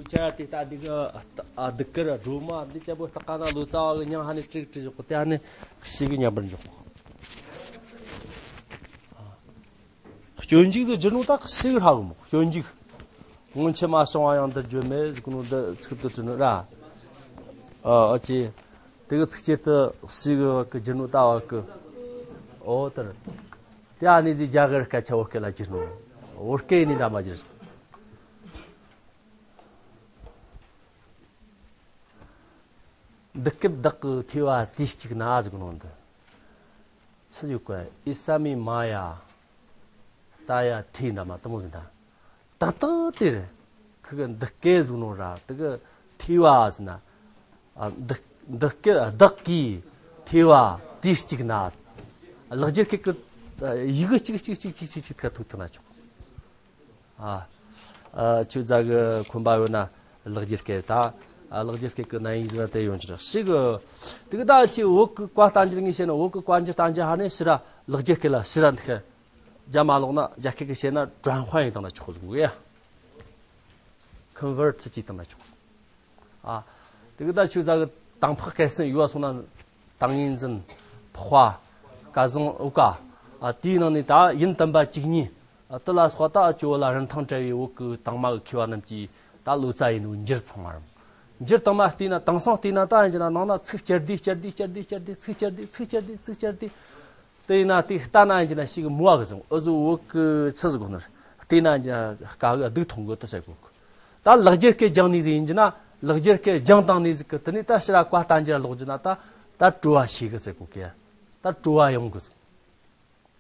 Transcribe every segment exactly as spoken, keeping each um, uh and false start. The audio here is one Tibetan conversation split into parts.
ཆ་དེ་ལྟ་འདི་གི་ཨ་འདི་ཀར་སྒྲོལ་མ་འདི་ཅན་པོ་སྟག་ཀ་ན་ལོ་ཙཱ་བ་གི་མྱིང་ཧ་ནི་ཀྲིག་ཀྲིག་བཞག་གོ། དེ་ཧ་ནི་ཤི་གི་མཉམ་པར་འཇོག་གོ། སྤྱོད་འཇུག་ཏུ་བསྒྱུར་ནོ་ད་ཤི་གི་ཧྲ་གི་མོ། སྤྱོད་འཇུག་སྔོན་ཆད་མ་བྱུང་བ་ཡང་འདིར་བརྗོད་མེད་ཟེར་གོ་ནོ་འདི་ཚིག་ཏུ་བྲི་ནོ་ར། ཨ་ཨ་ཅེ། དེ་གི་ཚིགས་བཅད་དུ་ཤི་གི་བ་གི་བསྒྱུར་ནོ་ད་བ་གི། ཨོ་ལྟར། དེ་ཨ་ནི་ཟིག་རྒྱ་གར་སྐད་ཆ་བོད་སྐད་ལ་བསྒྱུར་ནོ། བོད་སྐད་ནི་འདྲ་མ་བསྒྱུར། འདི་སྐད་བདག་གི་ཐོས་པ་དུས་གཅིག་ན་ཟེར་གོ་ནོ་འདི། ཆི་ཡོད་གི་ཨི་ས་མི་མ་ཡ། ཏ་ཡ་ཁྲི་འདྲ་མ་དུ་མོ་ཟིན་ད། ཏག་ཏག་དེ་རེད། ཁི་གི་འདི་སྐད་ཟེར་ནོ་ར་དེ་གི་ཐོས་པ་ཟེར་ན། ཨ་འདི་འདི་སྐད་བདག་གིས་ཐོས་པ་དུས་གཅིག་ན། ལེགས་སྦྱར་སྐད་གི་ཡི་གེ་གཅིག་གཅིག་གཅིག་གཅིག་གཅིག་གཅིག་ཐུག་ཐུག་ན་ཆོག་ཨ། ཨ་ཆོས་ཛ་གི་ཁོམ་པ་ཡོད་ན་ལེགས་སྦྱར་སྐད་ད། ཨ་ལེགས་སྦྱར་སྐད་གི་ནན་ཡིག་ཟེར་ན་དེ་ཡོང་ཅི་ར་ཤི་གི། དེ་གི་ད་ཆི་བོད་གི་བཀའ་བསྟན་འགྱུར་ངས་བཤད་ན་བོད་གི་བཀའ་འགྱུར་བསྟན་འགྱུར་ཧ་ནི་ཤི་ར་ལེགས་སྦྱར་སྐད་ལ་ཤི་ར་འདི་ཁ། རྒྱ་མ་ལོག་ན་རྒྱ་སྐད་གི་བཤད་ན་转换ཡིན་དང་ན་ཆོག་གི་ཡ། convert བྱེད་དང་ན་ཆོག་ཨ། དེ་གི་ད་ཆོས་ཛ་གི་དང་ཕག་སྐད་སེང་ཡུ་བ་སོང་ན་ཏིང་ངེ་འཛིན། འཕགས་པ། སྐལ་བཟང་འོལ་ཀ་ཨ་དེའི་ནང་ནས་ད་ཡིན་དམ་པ་བཅུ་གཉིས། ཨ་དེ་ལ་སོགས་ད་ཨ་ཅོ་བོ་ལ་རིན་ཐང་བྲལ་བའི་བོད་གི་དང་མ་གི་མཁས་པ་རྣམས་ཀྱིས་ད་ལོ་ཙཱ་ཡིན་ནོ་འགྱུར་ཚང་མ་རུང་། འགྱུར་དང་མ་བལྟས་ན་དེང་སང་བལྟས་ན་ད་ཡིན་གྱི་ན་ནང་ན་ཚིག་བསྐྱར་ཟློས་བསྐྱར་ཟློས་བསྐྱར་ཟློས་བསྐྱར་ཟློས་ཚིག་བསྐྱར་ཟློས་ཚིག་བསྐྱར་ཟློས་ཚིག་བསྐྱར་ཟློས། དེ་ཡིན་ན་དེ་ལྟ་ན་ཡིན་གྱི་ན་ཞིག་མོ་བ་གི་ཙང་ཨུ་ཟུ་བོད་གི་ཆི་ཟིག་གོ་ནར་བལྟས་ན་ཡིན་གྱི་ན་དཀའ་གི་སྡུག་ཐོང་གི་ད་བྱེད་དགོས་གི། ད་ལེགས་སྦྱར་སྐད་སྦྱངས་ནས་ཟིག་ཡིན་གྱི་ན་ལེགས་སྦྱར་སྐད་སྦྱངས་བཏང་ནས་ཟིག་གི་དེ་ནས་ད་ཕྱིར་ར་བཀའ་བསྟན་འགྱུར་ལོག་གྱི་ན་ད་ད་བྲོ་བ་ཤེས་གི་ཟེར་གོ་གི། ད་བྲོ་བ་ཡོང་གི་ཟིག་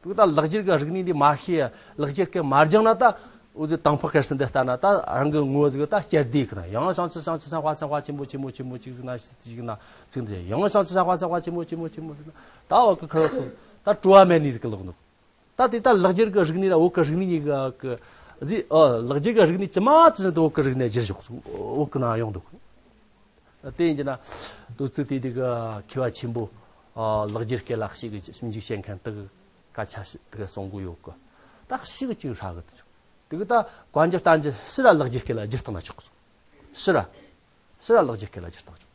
དེ་ད་ལེགས་སྦྱར་གི་རིག་གནས་འདི་མ་ཤེས། ལེགས་སྦྱར་སྐད་མ་སྦྱངས་ན་ད་འུ་ཚོ་དང་ཕག་སྐད་སེང་འདི་ལྟ་ན་ད་རང་གི་ངོ་ཟིག་ད་བསྐྱར་ཟློས་གི་ན་ཡང་བྱང་ཆུབ་བྱང་ཆུབ་སེམས་དཔའ་སེམས་དཔའ་ཆེན་པོ་ཆེན་པོ་ཆེན་པོ་གཅིག་ཟིག་ན་ཞིག་ཟིག་ན་ཚིག་འདི་ཡང་བྱང་ཆུབ་སེམས་དཔའ་སེམས་དཔའ་ཆེན་པོ་ཆེན་པོ་ཆེན་པོ་ཟིག་ན་ད་བ་གི་ཁར་ཁུ་ད་བྲོ་བ་མེད་ནི་ཟིག་གི་ལོག་འདུག་ད་དེ་ད་ལེགས་སྦྱར་གི་རིག་གནས་ལ་བོད་གི་རིག་གནས་གཉིས་གི་གི་ཟིག་ཨ་ལེགས་སྦྱར་གི་རིག་གནས་ཇི་མ་ཇི་བཞིན་དུ་བོད་གི་རིག་གནས་བསྒྱུར་ཞོག་བོད་གི་ནང་ཡོང་འདུག་དེ་ཡིན་གྱི་ན་དུས་ཚོད་དེ་དུས་ཀྱི་མཁས་པ་ཆེན་པོ་ཨ་ལེགས་སྦྱར་སྐད་ལ་ཞིབ་ཞིབ་འཇུག་བྱེད་མཁན་དག་གི་སྐད་ཆ་ཞིག་དེ་ག་གསུང་གི་ཡོད་གི། ད་ཞིག་ཅིག་ཧྲ་གི་དེ་གི་ད་བཀའ་འགྱུར་བསྟན་འགྱུར་ཕྱིར་ར་ལེགས་སྦྱར་སྐད་ལ་བསྒྱུར་བཏང་ན་ཆོག་གི། ཕྱིར་ར་ཕྱིར་ར་ལེགས་སྦྱར་སྐད་ལ་བསྒྱུར་བཏང་ཆོག་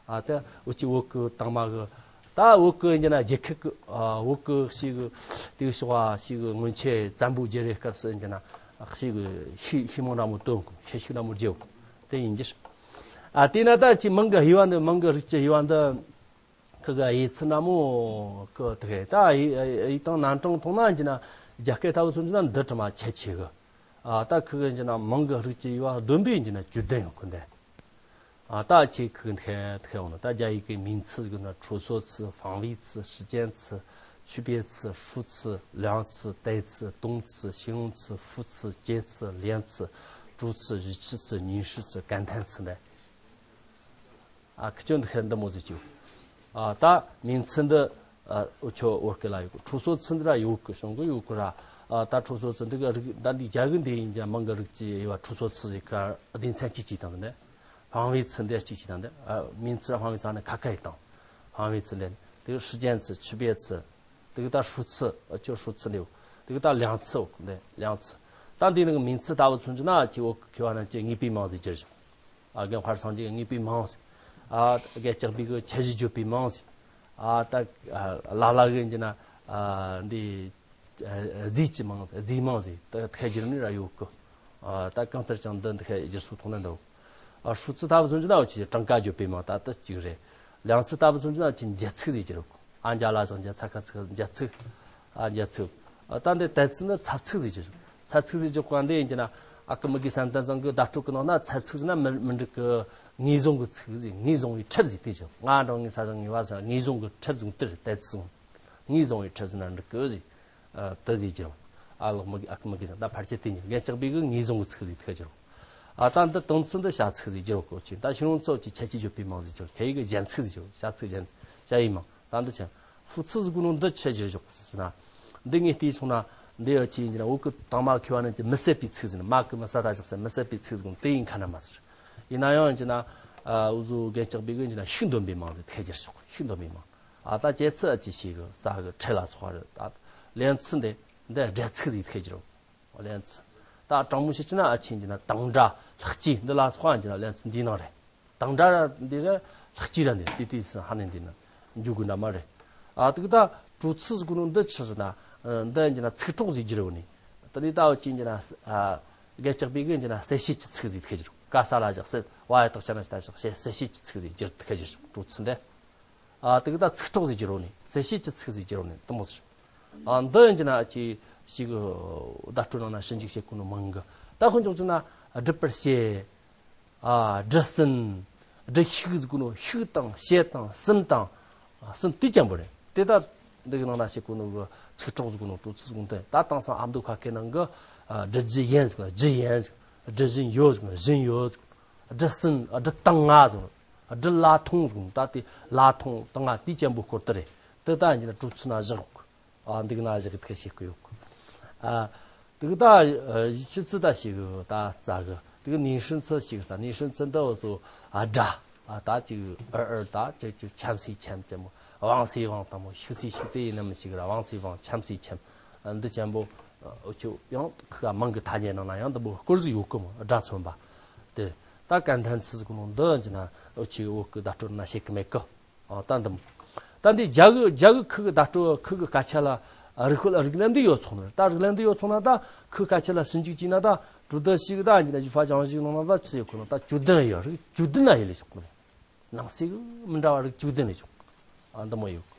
ཨ་དེ་འུ་ཅི་བོད་གི་དང་མ་གི་ད་བོད་གི་ཡིན་གྱི་ན་རྒྱལ་ཁབ་གི་ཨ་བོད་གི་ཞིག་གི་དེ་གི་ཕྱོགས་ཞིག་གི་སྔོན་ཆད་བཙན་པོ་བརྒྱུད་རེས་སྐབས་སུ་ཡིན་གྱི་ན་ཞིག་གི་ཤི་ཤི་མོ་འདྲ་མོ་སྟོན་གི་ཤི་ཤི་འདྲ་མོ་རྒྱལ་གི་དེ་ཡིན་གྱི། ཨ་དེས་ན་ད་ཅི་མིང་གི་དབྱེ་བ་འདི་མིང་གི་རིགས་ཀྱི་དབྱེ་བ་འདི་ཁི་གི་དབྱེ་ཚུལ་འདྲ་མོ་གི་དེ་གི་ད་དབྱེ་དབྱེ་སྟངས་རྣམ་གྲངས་མཐོང་ན་ཡིན་གྱི་ན་རྒྱ་སྐད་ལྟ་བུ་མཚོན་གྱི་ན་འདི་དྲི་མ་ཁྱད་ཆེ་གི། ཨ་ད་ཁི་གི་ཡིན་གྱི་ན་མིང་གི་རིགས་ཀྱི་དབྱེ་བ་བསྡོམས་པས་ཡིན་གྱི་ན་བཅུ་བདུན་ཡོད་གི་འདི། ཨ་ད་ཁྱེད་ཁི་གི་འདི་གི་འདི་གི་འོང་ན་ད་རྒྱ་ཡིག་གི་名词གི་ན་ཁྲུས་གསོལ་ཚུལ། 方位词། 时间词། 区别词། 数词། 量词། 单词。 动词。 形容词。 副词。 介词。 连词。 主词。 语气词。 凝视词。 感叹词འདི། ཨ་ཁི་ཆོ་འདི་ཁ་འདི་མོ་ཟིག་ཅིག་ཨ་ད་名词འདི་ཨ་འུ་ཆོ་བོད་སྐད་ལ་ཡོད་གི། 处所词འདི་ར་ཡོད་གི། གཞུང་གི་ཡོད་གི་ར། ཨ་ད་处所词འདི་གི་རིགས་ད་འདི་རྒྱ་གི་འདི་ཡིན་ཀྱང་མིང་གི་རིགས་ཀྱི་དབྱེ་བ་处所词ཟིག་ག་སྡེ་ཚན་གཅིག་གཅིག་དང་འདི། 方位词འདི་གཅིག་གཅིག་དང་འདི། ཨ་名词 方位词ནི་ཁ་ཁ་ཡི་དང་། 方位词འདི། དེ་个时间词、区别词། དེ་གི་ད数词། ཨ་ཅོ数词འདི། དེ་གི་ད量词འདི། 量词། ད་འདི་ནི་名词ལྟ་བུ་མཚོན་གྱི་ན་ཁྱེད་བོད་མཁས་པ་རྣམས་ཀྱིས་ངེས་པའི་མིང་ཟིག་བསྒྱུར་བྱུང་། ཨ་རྒན་དཔལ་སངས་རྒྱས་ཀྱི་ངེས་པའི་མིང་ཟིག་ཨ་རྒན་ལྕགས་པའི་གི་ཁྱད་གཞི་བརྗོད་པའི་མིང་ཟིག་ཨ་ད་ཨ་ལ་ལ་གི་ཡིན་གྱི་ན་ཨ་འདི་ཨ་རྫས་ཀྱི་མིང་ཟིག་རྫས་མིང་ཟིག་ད་ཁ་བསྒྱུར་ནི་ར་ཡོད་གི། ཨ་ད་གང་ལྟར་ཀྱང་འདི་འདི་ཁ་བསྒྱུར་སོ་ཐོག་ན་འདུག་ཨ数词ལྟ་བུ་མཚོན་གྱི་ན་འུ་ཆོས་གྲངས་ཀ་བརྗོད་པའི་མིང་ད་ལྟ་གཅིག་རེད། 量词ལྟ་བུ་མཚོན་གྱི་ན་འུ་ཆོས་འཇལ་ཚིག་ཟིག་བསྒྱུར་གོ། ཨ་འཇལ་ལ་ཞིག་འཇལ་ཚ་ཁ་ཚིག་འཇལ་ཚིག་ཨ་འཇལ་ཚིག་ཨ་ད་འདི་ད་ཚིག་ནི་ཚབ་ཚིག་ཟིག་བསྒྱུར། ཚབ་ཚིག་ཟིག་བསྒྱུར་གོ་འདི་ཡིན་གྱི་ན་ཨ་ཀི་མི་གི་བསམ་གཏན་ཚང་གི་བརྡ་སྤྲོད་གི་ནང་ན་ཚབ་ཚིག་ཟིག་ན་མི་མི་འགྲིག་གི། ངེས་བཟུང་གི་ཚིག་ཟིག་ངེས་བཟུང་བའི་ཁྲིད་ཟིག་དེ་བཞིན་ང་འགྲོ་ངེས་ས་ཞིག་ངེས་པ་ཟིག་ངེས་བཟུང་གི་ཁྲིད་ཟིག་དེར་ད་ཚིག་ངེས་བཟུང་བའི་ཁྲིད་ཟིག་ན་འགྲིག་གི་ཟིག་ཨ་དེ་ཟིག་བསྒྱུར། ཨ་ལོག་མི་ཨ་ཀི་མི་གི་ཟིག་ད་ཕལ་ཆེར་དེ་ཉིད་རྒན་ལྕགས་པའི་གི་ངེས་བཟུང་གི་ཚིག་ཟིག་དེ་བསྒྱུར། ཨ་ད་འདི་དོན་ཚིག་འདི་བྱ་ཚིག་ཟིག་བསྒྱུར་གོ་ཅིག་ད་ཤིང་རུང་ཚོགས་ཀྱི་ཁྱད་ཆོས་བརྗོད་པའི་མིང་ཟིག་བསྒྱུར། ཁྱེད་ཡི་གི་གཞན་ཚིག་ཟིག་བསྒྱུར། བྱ་ཚིག་གཞན་བྱ་ཡི་མིང་། ད་འདི་ཆེན། 副词ཟེར་གོ་ནོ་འདི་ཆི་བསྒྱུར་ཆོག་ཟེར་ན། འདི་ངས་བལྟས་སོང་ན་འདི་ཡོད་ཅི་ཡིན་ན་འུ་ཀི་དང་མ་མཁས་པ་རྣམས་ཀྱིས་མི་བསད་པའི་ཚིག་ཟེར་ན་མ་ཀི་མི་ས་ད་བཞག་ཟེར་མི་བསད་པའི་ཚིག་ཟེར་གོ་ནོ་དེ་ཡིན་ཁ་ན་མ་ཟེར། ཡིན་ན་ཡང་ཡིན་ན་འུ་ཚོ་རྒན་ལྕགས་པའི་གི་ཡིན་ན་ཤུགས་འདོན་པའི་མིང་ཟེར་ཐད་སྦྱར་ཆོག་ཤུགས་འདོན་པའི་མིང་། ཨ་ད་ཅེ་ཚི་ཨ་ཅི་ཞིག་གི་རྩ་གི་ཁྲི་ལ་སོགས་པ་རེད། ད་连词འདི་འདི་སྒྲ་ཚིག་ཟིག་ཐད་སྦྱར། 连词 ད་དྲང་མོ་བཤད་ཀྱི་ན་ཨ་ཆེན་གྱི་ན་དང་སྒྲ་ལྷག་བཅས་འདི་ལ་སོགས་ཀྱི་ན་ལན་ཚིགས་འདིའི་ནང་རེད། དང་སྒྲ་འདི་ར་ལྷག་བཅས་ར་འདི་དེ་དེ་སུ་ཧ་ནས་འདི་ན་འཇུག་དགོས་འདྲ་མ་རེད། ཨ་དེ་གི་ད་དྲོ་ཚིགས་ཟེར་གོ་ནོ་འདི་ཆི་ཟེར་ན། འདི་ཡིན་གྱི་ན་ཚིག་གྲོགས་ཟིག་བསྒྱུར་བ་ནི། དེ་ནས་ད་འུ་ཅི་ཡིན་གྱི་ན་ཨ་རྒན་ལྕགས་པའི་གི་ཡིན་གྱི་ན་གསལ་བྱེད་ཀྱི་ཚིག་ཟིག་ཐུག་གི་རེད། ཀ་ས་ལ་བཞག་གསལ་བ་ཡ་དག་ཆ་ན་ཞིག་ད་བཞག་གསལ་བྱེད་ཀྱི་ཚིག་ཟིག་བསྒྱུར་ཐུག་གི་རེད། དྲོ་ཚིགས་འདི། ཨ་དེ་གི་ད་ཚིག་གྲོགས་ཟིག་བསྒྱུར་བ་ནི་གསལ་བྱེད་ཀྱི་ཚིག་ཟིག་བསྒྱུར་བ་ནི་དེ་མོ་ཟིག་ཨ་འདི་ཡིན་གྱི་ན་ཨ་ཅི་ཞིག་བརྡ་སྤྲོད་ནང་ན་ཞིབ་འཇུག་བྱེད་དགོས་ནོ་མང་གི། ད་དཔེ་འཇོག་ཅིག་ན་སྒྲུབ་པར་བྱེད། ཨ་སྒྲུབ་ཟིན། སྒྲུབ་ཤིག་ཟེར་གོ་ནོ་ཤིག་དང་བྱེད་དང་ཟིན་དང་། ཟིན་དེ་ཅན་པོ་རེད། དེ་ད་འདི་གི་ནང་ན་བྱེད་གོ་ནོ་གི་ཚིག་གྲོགས་ཟེར་གོ་ནོ་དྲོ་ཚིགས་ཟེར་གོ་ནོ་དེ་ད་དེང་སང་ཨ་མདོ་ཁ་སྐད་ནང་གི་ཨ་སྒྲུབ་རྒྱུ་ཡིན་ཟེར་གོ་ནོ་རྒྱུ་ཡིན་ཟེར་གོ་ནོ། སྒྲུབ་བཞིན་ཡོད་ཟེར་གོ་ནོ་བཞིན་ཡོད་ཟེར་གོ་ནོ། སྒྲུབ་ཟིན། ཨ་སྒྲུབ་བཏང་ང་ཟེར་གོ་ནོ། སྒྲུབ་ལ་ཐོངས་ཟེར་གོ་ནོ། ད་དེ་ལ་ཐོངས་བཏང་ང་དེ་ཅན་པོ་སྐོར་དེ་རེད། དེ་ད་ཡིན་གྱི་ན་དྲོ་ཚིགས་ན་བཞག་གོ། ཨ་འདི་གི་ན་བཞག་གི་ཐུག་བྱེད་གི་ཡོད་གི། ཨ་དེ་གི་ད་ཨ་ཆུ་ཚིགས་ད་ཞིག་གི་ད་རྩ་གི། དེ་གི་ནས་ཧྲིན་ཚིགས་ཞིག་ས་ནས་ཧྲིན་ཚིགས་འདི་འུ་ཚོ་ཨ་སྒྲ། ཨ་ད་ཅིག་ཨར་ཨར་ད་ཅིག་ཅིག་འཆམ་སི་འཆམ་ཅན་མོ། དབང་སི་དབང་དང་མོ། ཤིག་སི་ཤིག་དེ་ཡིན་ནམ་ཞིག་ར། དབང་སི་དབང་། འཆམ་སི་འཆམ། ཨ་འདི་ཅན་པོ། ཨ་འུ་ཆོ་ཡང་ཁི་ག་མིང་གི་ཐ་སྙད་ནང་ན་ཡང་འདི་མོ་སྐོར་ཟིག་ཡོད་གི་མོ། སྒྲ་མཚོན་པ། དེ་ད་སྐད་མཐན་ཚིགས་ཟེར་གོ་ནོ་འདི་ཡིན་གྱི་ན་འུ་ཆོས་བོད་གི་བརྡ་སྤྲོད་ན་བྱེད་གི་མེད་གི། ཨ་ད་འདི་མོ། ད་འདི་རྒྱ་གི་རྒྱ་གི་ཁུ་གི་བརྡ་སྤྲོད་ཁུ་གི་སྐད་ཆ་ལ་རིགས་རིགས་ལམ་འདི་ཡོད་ཚོགས་ནི། ད་རིགས་ལམ་འདི་ཡོད་ཚོགས་ན་ད་ཁུ་སྐད་ཆ་ལ་ཞིབ་འཇུག་བྱས་ན་ད་དྲོ་ཚིགས་ཞིག་ད་ཡིན་གྱི་ན་ཞིབ་ཕ་ཅང་ཞིག་ནང་ན་ད་ཅི་ཡོད་གོ་ནོ། ད་བཅུ་བདུན་ཡོད། རིགས་བཅུ་བདུན་ན་ཡིན་ལེ་ཆོག་གོ་ནོ། ནང་གསེས་གི་མི་འདྲ་བ་རིགས་བཅུ་བདུན་ལེ་ཆོག་ཨ་འདི་མོ་ཡོད།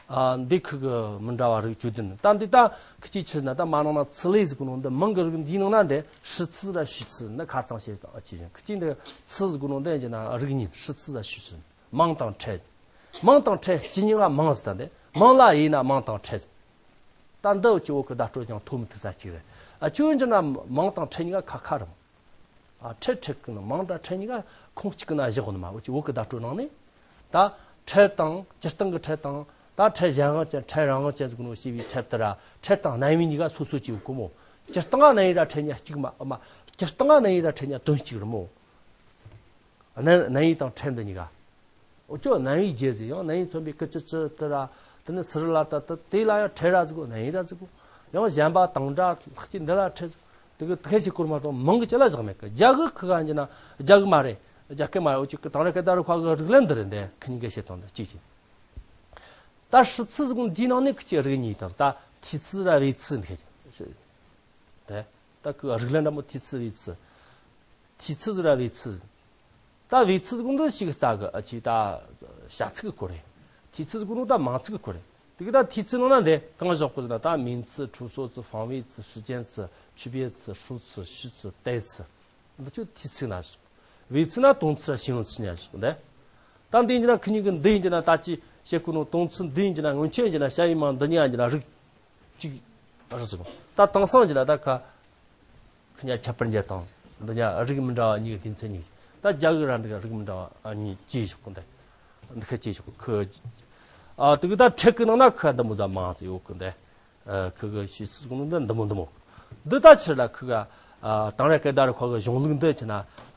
ཨ་འདི་ཁུ་གི་མི་འདྲ་བ་རིགས་བཅུ་བདུན། ད་འདི་ད་ཁི་ཅིག་ཕྱིར་ན་ད་མ་ནང་ན་ཚིག་ལེ་ཟེར་གོ་ནོ་འདི་མིང་གི་རིགས་འདིའི་ནང་ན་འདི་ཧྲི་ཚིགས་ར་ཞུ་ཚིགས་ནི་ཁ་ཚང་བྱེད་དང་ཨ་ཅི་ཡིན། ཁི་ཅིག་འདི་ཚིགས་ཟེར་གོ་ནོ་འདི་ཡིན་གྱི་ན་རིགས་གཉིས། ཧྲི་ཚིགས་ར་ཞུ་ཚིགས། མིང་དང་ཕྲད། མིང་དང་ཕྲད་སྤྱི་རྙིང་ལ་མིང་ཟེར། ད་འདི་མིང་ལ་དབྱེ་ན་མིང་དང་ཕྲད། ད་འདི་ཆུ་བོད་གི་བརྡ་སྤྲོད་ཀྱང་ཐོ་མི་ཐུག་ས་ཅིག་རེད། ཨ་ཆུ་བོད་འགྱུར་ན་མིང་དང་ཕྲད་གཉིས་ཀ་ཁ་ཁ་རེད་མོ། ཨ་ཕྲད་ཕྲད་གི་ན་མིང་དང་ཕྲད་གཉིས་ཀ་ཁོངས་གཅིག་གི་ན་བཞག་གོ་ནི་མ། འུ་ཆོ་བོད་གི་བརྡ་སྤྲོད་ནང་ནས་ད་ཕྲད་དང་སྤྱིར་བཏང་གི་ཕྲད་དང་། ད་ཕྲད་གཞན་དབང་ཅན་ཕྲད་རང་དབང་ཅན་ཟེར་གོ་ནོ་ཞེས་པའི་ཕྲད་དེ་ར་ཕྲད་དང་རྣམ་དབྱེ་གཉིས་ཀ་སོ་སོ་ཅིག་ཡོད་གོ་མོ། སྤྱིར་བཏང་ང་རྣམ་དབྱེ་ར་ཕྲད་གཉིས་གཅིག་མ་མ། སྤྱིར་བཏང་ང་རྣམ་དབྱེ་ར་ཕྲད་གཉིས་དོན་གཅིག་རེད་མོ། རྣམ་རྣམ་དབྱེ་དང་ཕྲད་འདི་གཉིས་ཀ། འུ་ཆོ་རྣམ་དབྱེ་བརྒྱད་ཟེར། ཡང་རྣམ་དབྱེ་མཚོན་པའི་སྐུ་ཅི་ཅི་དེ་ར། དེ་ནི་སི་རི་ལ་ཏ་དེ་དེ་ལ་ཡང་ཕྲད་ར་ཟེར་གོ། རྣམ་དབྱེ་ར་ཟེར་གོ། ཡང་གཞན་པ་དང་སྒྲ་ལྷག་བཅས་འདི་ལ་ཕྲད་ཟེར། དེ་གི་དེ་ཁ་ཞིག་སྐོར་མ་གཏོགས་མིང་གི་ཅི་ལ་བཞག་མེད་གི། རྒྱ་གི་ཁུ་ག་འགྱུར་ན་རྒྱ་གི་མ་རེད། རྒྱ་སྐད་མ་རེད། འུ་ཆོ་གི་དེང་རབས་སྐད་བརྡ་རིག་པ་གི་རིགས་ལམ་འདི་རེད། འདི་ཁི་གཉིས་ཀ་བཤད་སྟངས་འདི་གཅིག་བྱས། ད་ཧྲི་ཚིགས་ཟེར་གོ་འདིའི་ནང་ནས་ཁི་ཅིག་རིགས་གཉིས་དང་། ད་ཐོས་ཚིགས་ར་བོས་ཚིགས་འདི་ཁ་ཅིག་རེད། ད་གི་རིགས་ལམ་འདྲ་མོ་ཐོས་ཚིགས་བོས་ཚིགས། ཐོས་ཚིགས་ར་བོས་ཚིགས། ད་བོས་ཚིགས་ཟེར་གོ་འདི་ཞིག་རྩ་གི་ཨ་ཅི་ད་བྱ་ཚིག་གི་སྐོར་རེད། ཐོས་ཚིགས་ཟེར་གོ་ནོ་ད་མང་ཚིག་གི་སྐོར་རེད། དེ་གི་ད་ཐོས་ཚིགས་ནང་ན་འདི་གང་བཞག་གོ་ཟེར་ན། ད་名词、处所词、方位词、时间词、区别词、数词、虚词、代词། འདི་ཚོ་ཐོས་ཚིགས་ན་བཞག་བོས་ཚིགས་ན་动词ར་形容词ནས་བཞག་འདི། ད་འདི་ཡིན་གྱི་ན་ཁི་གཉིས་ཀི་འདི་ཡིན་གྱི་ན་ད་ཅི་བཤད་གོ་ནོ་动词འདི་ཡིན་གྱི་ན། སྔོན་ཆད་ཡིན་གྱི་ན་下一名འདི་གཉིས་ཡིན་གྱི་ན་རིགས་གཅིག་རེད་ཟེར་གོ། ད་དེང་སང་གྱི་ན་ད་ཁ་ཁི་གཉིས་ཁྱད་པར་འབྱེད་སྟངས་འདི་གཉིས་རིགས་མི་འདྲ་བ་གཉིས་ཀྱི་སྡེ་ཚན་གཉིས། ད་རྒྱ་གི་ར་འདི་ག་རིགས་མི་འདྲ་བ་གཉིས་བཅས་བཞག་གོ་འདི། འདི་ཁ་བཅས་བཞག་གོ་ཁི། ཨ་དེ་གི་ད་ཕྲད་གི་ནང་ན་ཁི་འདི་མོ་ཟ་མང་ཟིག་ཡོད་གི་འདི། ཨ་ཁི་གི་ཞུ་ཚིགས་གོ་ནོ་འདི་འདི་མོ་འདི་མོ། འདི་ད་ཕྱིར་ལ་ཁི་ག་ཨ་དེང་རབས་སྐད་བརྡ་རིག་པ་གི་གཞུང་ལུགས་འདི་ཆི་ན་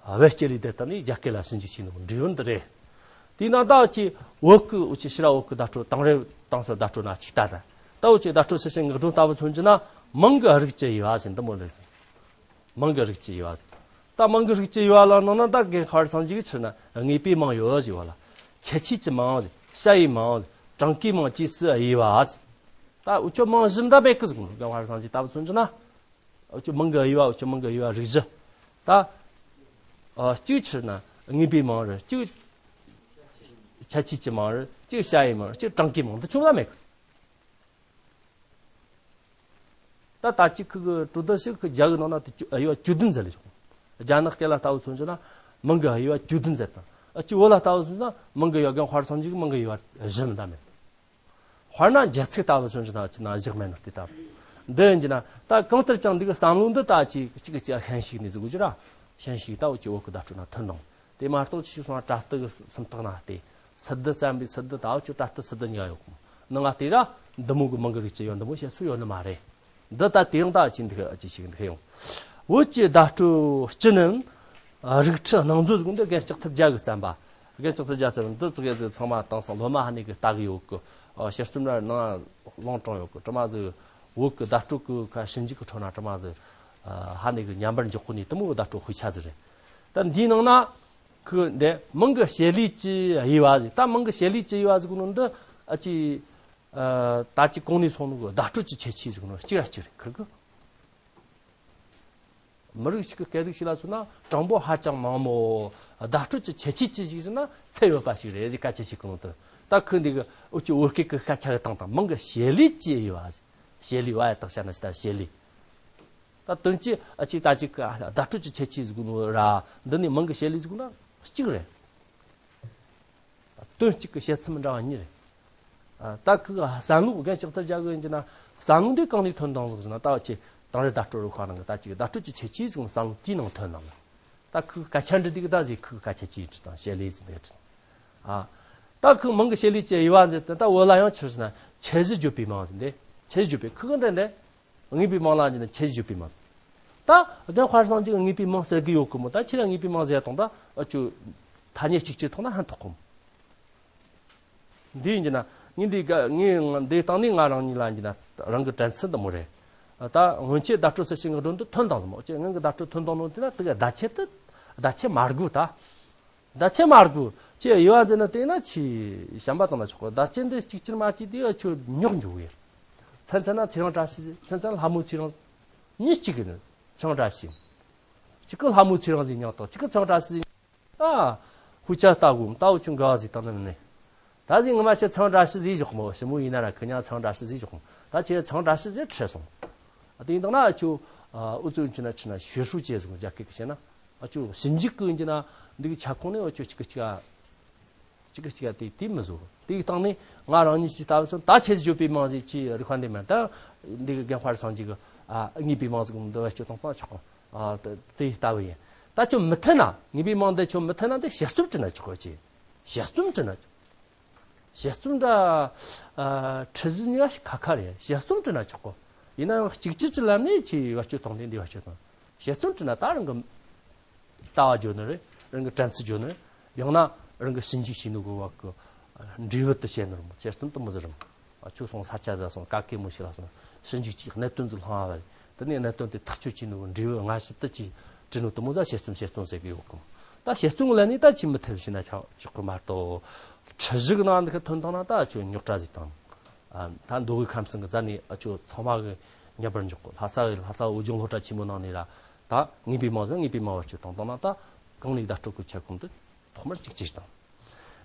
བོད་སྐད་ལས་བསྡུས་བཏང་ནས་རྒྱ་སྐད་ལ་ཞིབ་འཇུག་བྱས་ནོ་འབྲེལ་ཡོད་འདི་རེད། དེས་ན་ད་ཅི་བོད་ཀྱི་འུ་ཅི་ཕྱི་ར་བོད་ཀྱི་བརྡ་སྤྲོད་དེང་རབས་དེང་སང་བརྡ་སྤྲོད་ན་ཅིག་ལྟ་ད། ད་འུ་ཅི་བརྡ་སྤྲོད་ཟེར་ཞིང་ངག་སྒྲོན་ལྟ་བུ་མཚོན་གྱི་ན་མིང་གི་རིགས་ཀྱི་དབྱེ་བ་ཟེར་འདི་མོ་རེད་ཟེར། མིང་གི་རིགས་ཀྱི་དབྱེ་བ་ཟེར། ད་མིང་གི་རིགས་ཀྱི་དབྱེ་བ་ལ་ནང་ན་ད་རྒན་ཁ་བར་སང་ཞིག་ཕྱིར་ན་དངོས་པོའི་མིང་ཡོད་ཟེར་བ་ལ། ཁྱད་ཆོས་ཀྱི་མིང་ཟེར། བྱ་བའི་མིང་ཟེར། གྲངས་ཀའི་མིང་བཅས་སུ་དབྱེ་བ་ཟེར། ད་འུ་ཅོ་མིང་གཞི་འདྲ་མེད་གི་ཟེར་གོ་ནོ། རྒན་ཁ་བར་སང་ཞིག་ལྟ་བུ་མཚོན་གྱི་ན། འུ་ཅོ་མིང་གི་དབྱེ་བ། འུ་ཅོ་མིང་གི་དབྱེ་བ་རིགས་བཞི། ད་ཨ་གཅིག་ཕྱིར་ན་དངོས་པོའི་མིང་རེད། གཅིག་ཁྱད་ཆོས་ཀྱི་མིང་རེད། གཅིག་བྱ་བའི་མིང་རེད། གཅིག་གྲངས་ཀའི་མིང་། འདི་ཆུང་ལ་མེད་གི། ད་ད་ཅི་ཁི་གི་དྲུག་ཟླ་ཞིག་གི་རྒྱ་གི་ནང་ན་དེ་བཅུ་དབྱེ་བ་བཅུ་བདུན་ཟེར་ལེ་བྱུང་། རྒྱ་ནག་སྐད་ལ་ལྟ་བུ་མཚོན་ཆ་ན་མིང་གི་དབྱེ་བ་བཅུ་བདུན་ཟེར་དང་། ཨ་ཅི་བོད་ལ་ལྟ་བུ་མཚོན་ཆ་ན་མིང་གི་དབྱེ་བ། རྒན་ཁ་བར་སང་ཞིག་མིང་གི་དབྱེ་བ་བཞི་མི་འདྲ་མེད། དཔེར་ན་རྒྱ་ཚིག་ལྟ་བུ་མཚོན་ཆ་ན་ཅི་ན་བཞག་མེད་ནོ་དེ་ལྟ་བུ། འདི་ཡིན་གྱི་ན་ད་གང་ལྟར་ཀྱང་འདི་གི་བསམ་བློ་འདི་ད་ཅི་གཅིག་གཅིག་ཤན་ཞུགས་ནས་ཟེར་གོ་རྒྱུ་ར། ཤན་ཞུགས་ལྟ་བུ་ཅི་བོད་གི་བརྡ་སྤྲོད་ན་ཐོན་དང་། དེ་མ་གཏོགས་ཆི་སོང་ན་པྲ་ཏི་གི་སུམ་རྟགས་ན་སྟེ། སི་ཏུ་བརྩམས་པའི་སི་ཏུ་ལྟ་བུ་ཅི་པྲ་ཏི་སི་ཏུ་གཉིས་ཡོད་གོ། ནང་ང་དེ་ར་འདི་མོ་གི་མིང་གི་རིགས་ཅི་ཡོད། འདི་མོ་བཤད་སྲོལ་ཡོད་ནི་མ་རེད། འདི་ལྟ་དེ་ཡང་ད་ཅི་འདི་གི་ཅི་ཞིག་འདི་གི་ཡོང་། བོད་ཀྱི་བརྡ་སྤྲོད་སྤྱི་ནི་རིགས་ཁྲི་སྣང་མཛོད་ཟེར་གོ་འདི་རྒན་ལྕགས་ཐུབ་རྒྱ་གིས་བརྩམས་པ། རྒན་ལྕགས་ཐུབ་རྒྱ་ཟེར་བ་འདི་ཙི་གེ་ཟིག་ཚང་མ་དེང་སང་སློབ་མ་ཧ་ནི་གི་ལྟ་གི་ཡོད་གི། ཨ་ཕྱི་རྩོམ་ར་ནང་ལོང་དྲངས་ཡོད་གི། དྲི་མ་ཟིག་བོད་གི་བརྡ་སྤྲོད་གི་ཁ་ཞིབ་འཇུག་གི་ཁྲོད་ན་དྲི་མ་ཟིག་ ཧ་ནི་གི་མཉམ་པར་འཇོག་གོ་ནི་དེ་མོ་བརྡ་སྤྲོད་དཔེ་ཆ་ཟིག་རེད། ད་འདིའི་ནང་ན་ཁོ་འདི་མིང་གི་བྱེད་ལས་ཀྱི་དབྱེ་བ་ཟིག་ད་མིང་གི་བྱེད་ལས་ཀྱི་དབྱེ་བ་ཟིག་གོ་ནོ་འདི་ཨ་ཅི་ད་ཅི་གོང་ནས་སོང་ནོ་གི་བརྡ་སྤྲོད་ཀྱི་ཁྱད་ཆོས་ཟིག་ནོ་གཅིག་ར་གཅིག་རེད་ཁིར་གི་མི་རིགས་ཤིག་གི་སྐད་ཡིག་ཞིག་ལ་མཚོན་ན་གྲངས་འབོར་ཧ་ཅང་མང་མོ། བརྡ་སྤྲོད་ཀྱི་ཁྱད་ཆོས་ཅི་ཞིག་ཟེར་ན་ཚད་ཡོད་པ་ཞིག་རེད་ཟེར་སྐད་ཆ་ཞིག་གོ་ནོ་དེ། ད་ཁོས་འདི་གི་འུ་ཅི་བོད་སྐད་ཀྱི་སྐད་ཆ་གི་སྟེང་དང་མིང་གི་བྱེད་ལས་ཀྱི་དབྱེ་བ། བྱེད་ལས་བ་ཡ་དག་བྱ་ན་ཞིག་ད་བྱེད་ལས། ད་དོན་གྱི་ཨ་ཅིག་ད་ཅིག་གི་བརྡ་སྤྲོད་ཀྱི་ཁྱད་ཆོས་ཟིག་ནོ་ར་འདི་ནི་མིང་གི་བྱེད་ལས་ཟིག་ན་གཅིག་རེད། དོན་གཅིག་གི་བྱེད་ཚུལ་མི་འདྲ་བ་གཉིས་རེད། ཨ། ད་ཁོའི་བསམ་བློ་རྒན་ལྕགས་ཐར་རྒྱ་གི་ཡིན་གྱི་ན་བསམ་བློ་འདི་གང་ནས་ཐོན་བཏང་ཟིག་ཟེར་ན་ད་ཅི་དེང་རབས་བརྡ་སྤྲོད་རུ་ཁག་ནང་གི་ད་ཅིག་བརྡ་སྤྲོད་ཀྱི་ཁྱད་ཆོས་ཟིག་བསམ་བློ་དེའི་ནང་ཐོན་བཏང་ལ། ད་ཁོའི་སྐད་ཆ་འདྲི་འདི་གི་ད་ཟིག་ཁོའི་སྐད་ཆ་ཅིག་འདྲི་དང་བྱེད་ལས་ཟིག་འདི་འདྲི། ཨ། ད་ཁོའི་མིང་གི་བྱེད་ལས་ཀྱི་དབྱེ་བ་འཛིན་དེ་ད་བོད་ལ་ཡང་ཆི་ཟེར་ན་ཁྱད་གཞི་བརྗོད་པའི་མིང་ཟིག་འདི་ཁྱད་གཞི་བརྗོད་པའི་ཁོ་གི་འདི་འདི། དངོས་པོའི་མིང་ལ་འདི་ནི་ཁྱད་གཞི་བརྗོད་པའི་མིང་། ད་རྒན་དཔལ་བཟང་ཅིག་དངོས་པོའི་མིང་ཟེར་གི་ཡོད་གི་མོ། ད་ཁྱེད་རང་དངོས་པོའི་མིང་ཟེར་དང་ད་ཨ་ཅོ་ཐ་སྙད་གཅིག་གྱུར་ཐོག་ན་ཕན་ཐོགས་གི་མོ། འདི་ཡིན་གྱི་ན་ངས་འདི་ག་ངས་འདི་བཏང་ནས་ང་རང་ཉིད་ལ་འདི་ན་རང་གི་དྲན་ཚུལ་འདི་མོ་རེད། ད་སྔོན་ཆད་བརྡ་སྤྲོད་ཟེར་ཞིང་གི་སྒྲོན་དུ་ཐོན་དང་ཟིན་མོ་ཅེ་ངང་གི་བརྡ་སྤྲོད་ཐོན་དང་ནོ་དེ་ན་དེ་ག་བརྡ་ཆད་དུ་བརྡ་ཆད་མ་དགོས་ད། བརྡ་ཆད་མ་དགོས་ཅེ་དབྱེ་བ་འཛིན་ན་དེ་ན་ཆི་བྱམས་པ་དང་ན་ཆོག་གོ། བརྡ་ཆད་འདི་གཅིག་གྱུར་མ་གཅིག་དེ་ཆོ་རྙོག་འཇུག་གི། མཚན་མཚན་ན་ཚེ་རིང་བཀྲ་ཤིས་མཚན་མཚན་ལྷ་མོ་ཚེ་རིང་གཉིས་གཅིག་གི་ནི་ཚེ་རིང་བཀྲ་ཤིས། གཅིག་གི་ལྷ་མོ་ཚེ་རིང་ཟིག་མྱང་དང་གཅིག་གི་ཚེ་རིང་བཀྲ་ཤིས་ཟིག་ད་ཧུ་ཅག་ལྟ་བུ་ལྟ་བུ་ཆུང་འགའ་བ་ཟིག་དང་ནི་མིན་ནི། ད་ཟིག་ངི་མ་ཤི་ཚང་བཀྲ་ཤིས་ཟིག་ཞོག་མོ་ཞི་མོ་ཡིན་ན་ར་ཁི་ཉང་ཚང་བཀྲ་ཤིས་ཟིག་ཞོག་མོ། ད་ཁྱེད་ཚང་བཀྲ་ཤིས་ཟིག་ཁྲིད་སོང་། ཨ་དེ་ཡིན་དང་ན་ཨ་ཆུ་ཨུ་ཚུ་ཡིན་ཆི་ན་ཆི་ན་ཞུ་ཧྲུའུ་ཅེ་ཟིག་རྒྱ་སྐད་གི་བཤད་ན་ཨ་ཆུ་ཞིབ་འཇུག་གི་ཡིན་གྱི་ན་འདི་གི་ཁྱབ་ཁོངས་ནས་ཨ་ཆུ་གཅིག་ག་གཅིག་ག་གཅིག་ག་གཅིག་ག་དེ་དེ་མི་བཟོ། དེ་གི་སྟེང་ནས་ང་རང་ཉིད་ཀྱིས་ལྟ་བུ་སོང་ད་ཁྱེད་བརྗོད་པའི་མིང་ཟིག་ཅི་རིག་པ་འདི་མིན་ད་འདི་གི་རྒན་དཔལ་བཟང་ཅིག་གི་ཨ་དངོས་པོའི་མིང་ཟིག་འདི་བ་ཆུ་གཏོང་སྟངས་ཆོག་གོ། ཨ་དེ་ལྟ་བུ་ཡིན། ད་ཁྱོད་མི་མཐུན་ན་དངོས་པོའི་མིང་འདི་ཁྱོད་མི་མཐུན་ན་འདི་དཔྱད་རྩོམ་བྲིས་ན་ཆོག་གོ་ཅི། དཔྱད་རྩོམ་བྲིས་ན་ཆོག་དཔྱད་རྩོམ་འདྲ་ཨ་ཁྲིད་གཞི་གཉིས་ཀ་ཁ་ཁ་རེད། དཔྱད་རྩོམ་བྲིས་ན་ཆོག་གོ། ཡིན་ན་ཡང་གཅིག་གྱུར་གྱི་ལམ་ནས་ཁྱེད་བ་ཆུ་གཏོང་དེ་འདི་བ་ཆུ་གཏོང་། དཔྱད་རྩོམ་བྲིས་ན་ད་རང་གི་ལྟ་བ་བརྗོད་ནི་རེད། རང་གི་དྲན་ཚུལ་བརྗོད་ནི་རེད། ཡང་ན་རང་གི་ཞིབ་འཇུག་བྱས་ནོ་གི་བ་གི་འབྲས་བུ་དུ་བཤད་ནི་རེད་མོ། དཔྱད་རྩོམ་དུ་མོ་ཟེར་རེད་མོ། ཨ་ཁྱོད་སོང་ས་ཆ་ཟ་སོང་ཀ་ཀེ་མོ་ཞིག་ལ་སོང་ཞིབ་འཇུག་ཅིག་གནད་དོན་ཟིག་ལྷང་བ་རེད། དེ་ནས་གནད་དོན་དེ་ཐག་གཅོད་བྱས་ནོ་གི་འབྲས་བུ་སྔ་ཕྱི་དུ་ཅིག་བྲིས་ནོ་དུ་མོ་ཟ་དཔྱད་རྩོམ་དཔྱད་རྩོམ་ཟེར་གི་ཡོད་གི་མོ། ད་དཔྱད་རྩོམ་ལ་ནི་ད་ཅིག་མི་མཐུན་ཞིག་ན་ཆོག་ཆོག་གི་མ་གཏོགས། ཁྲིད་གཞི་གི་ནང་འདི་ཁ་ཐོན་བཏང་ན་ད་ཁྱོད་རྙོག་དྲ་ཟིག་དང་། ཨ་ད་མདོ་དབུས་ཁམས་གསུམ་གི་རྩ་ནས་ཨ་ཁྱོད་ཚང་མ་གི་མཉམ་པར་འཇོག་གོ། ལྷ་ས་གི་ལྷ་ས་བོད་ལྗོངས་སློབ་གྲྭ་ཆེན་མོ་ནང་ནས་ར་ད་དངོས་པོའི་མིང་ཟིག་དངོས་པོའི་མིང་བ་ཆུ་གཏོང་བཏང་ན་ད་གང་ནས་བརྡ་སྤྲོད་གི་ཁྱབ་ཁོངས་འདི་ཐོག་མར་གཅིག་གྱུར་དང་།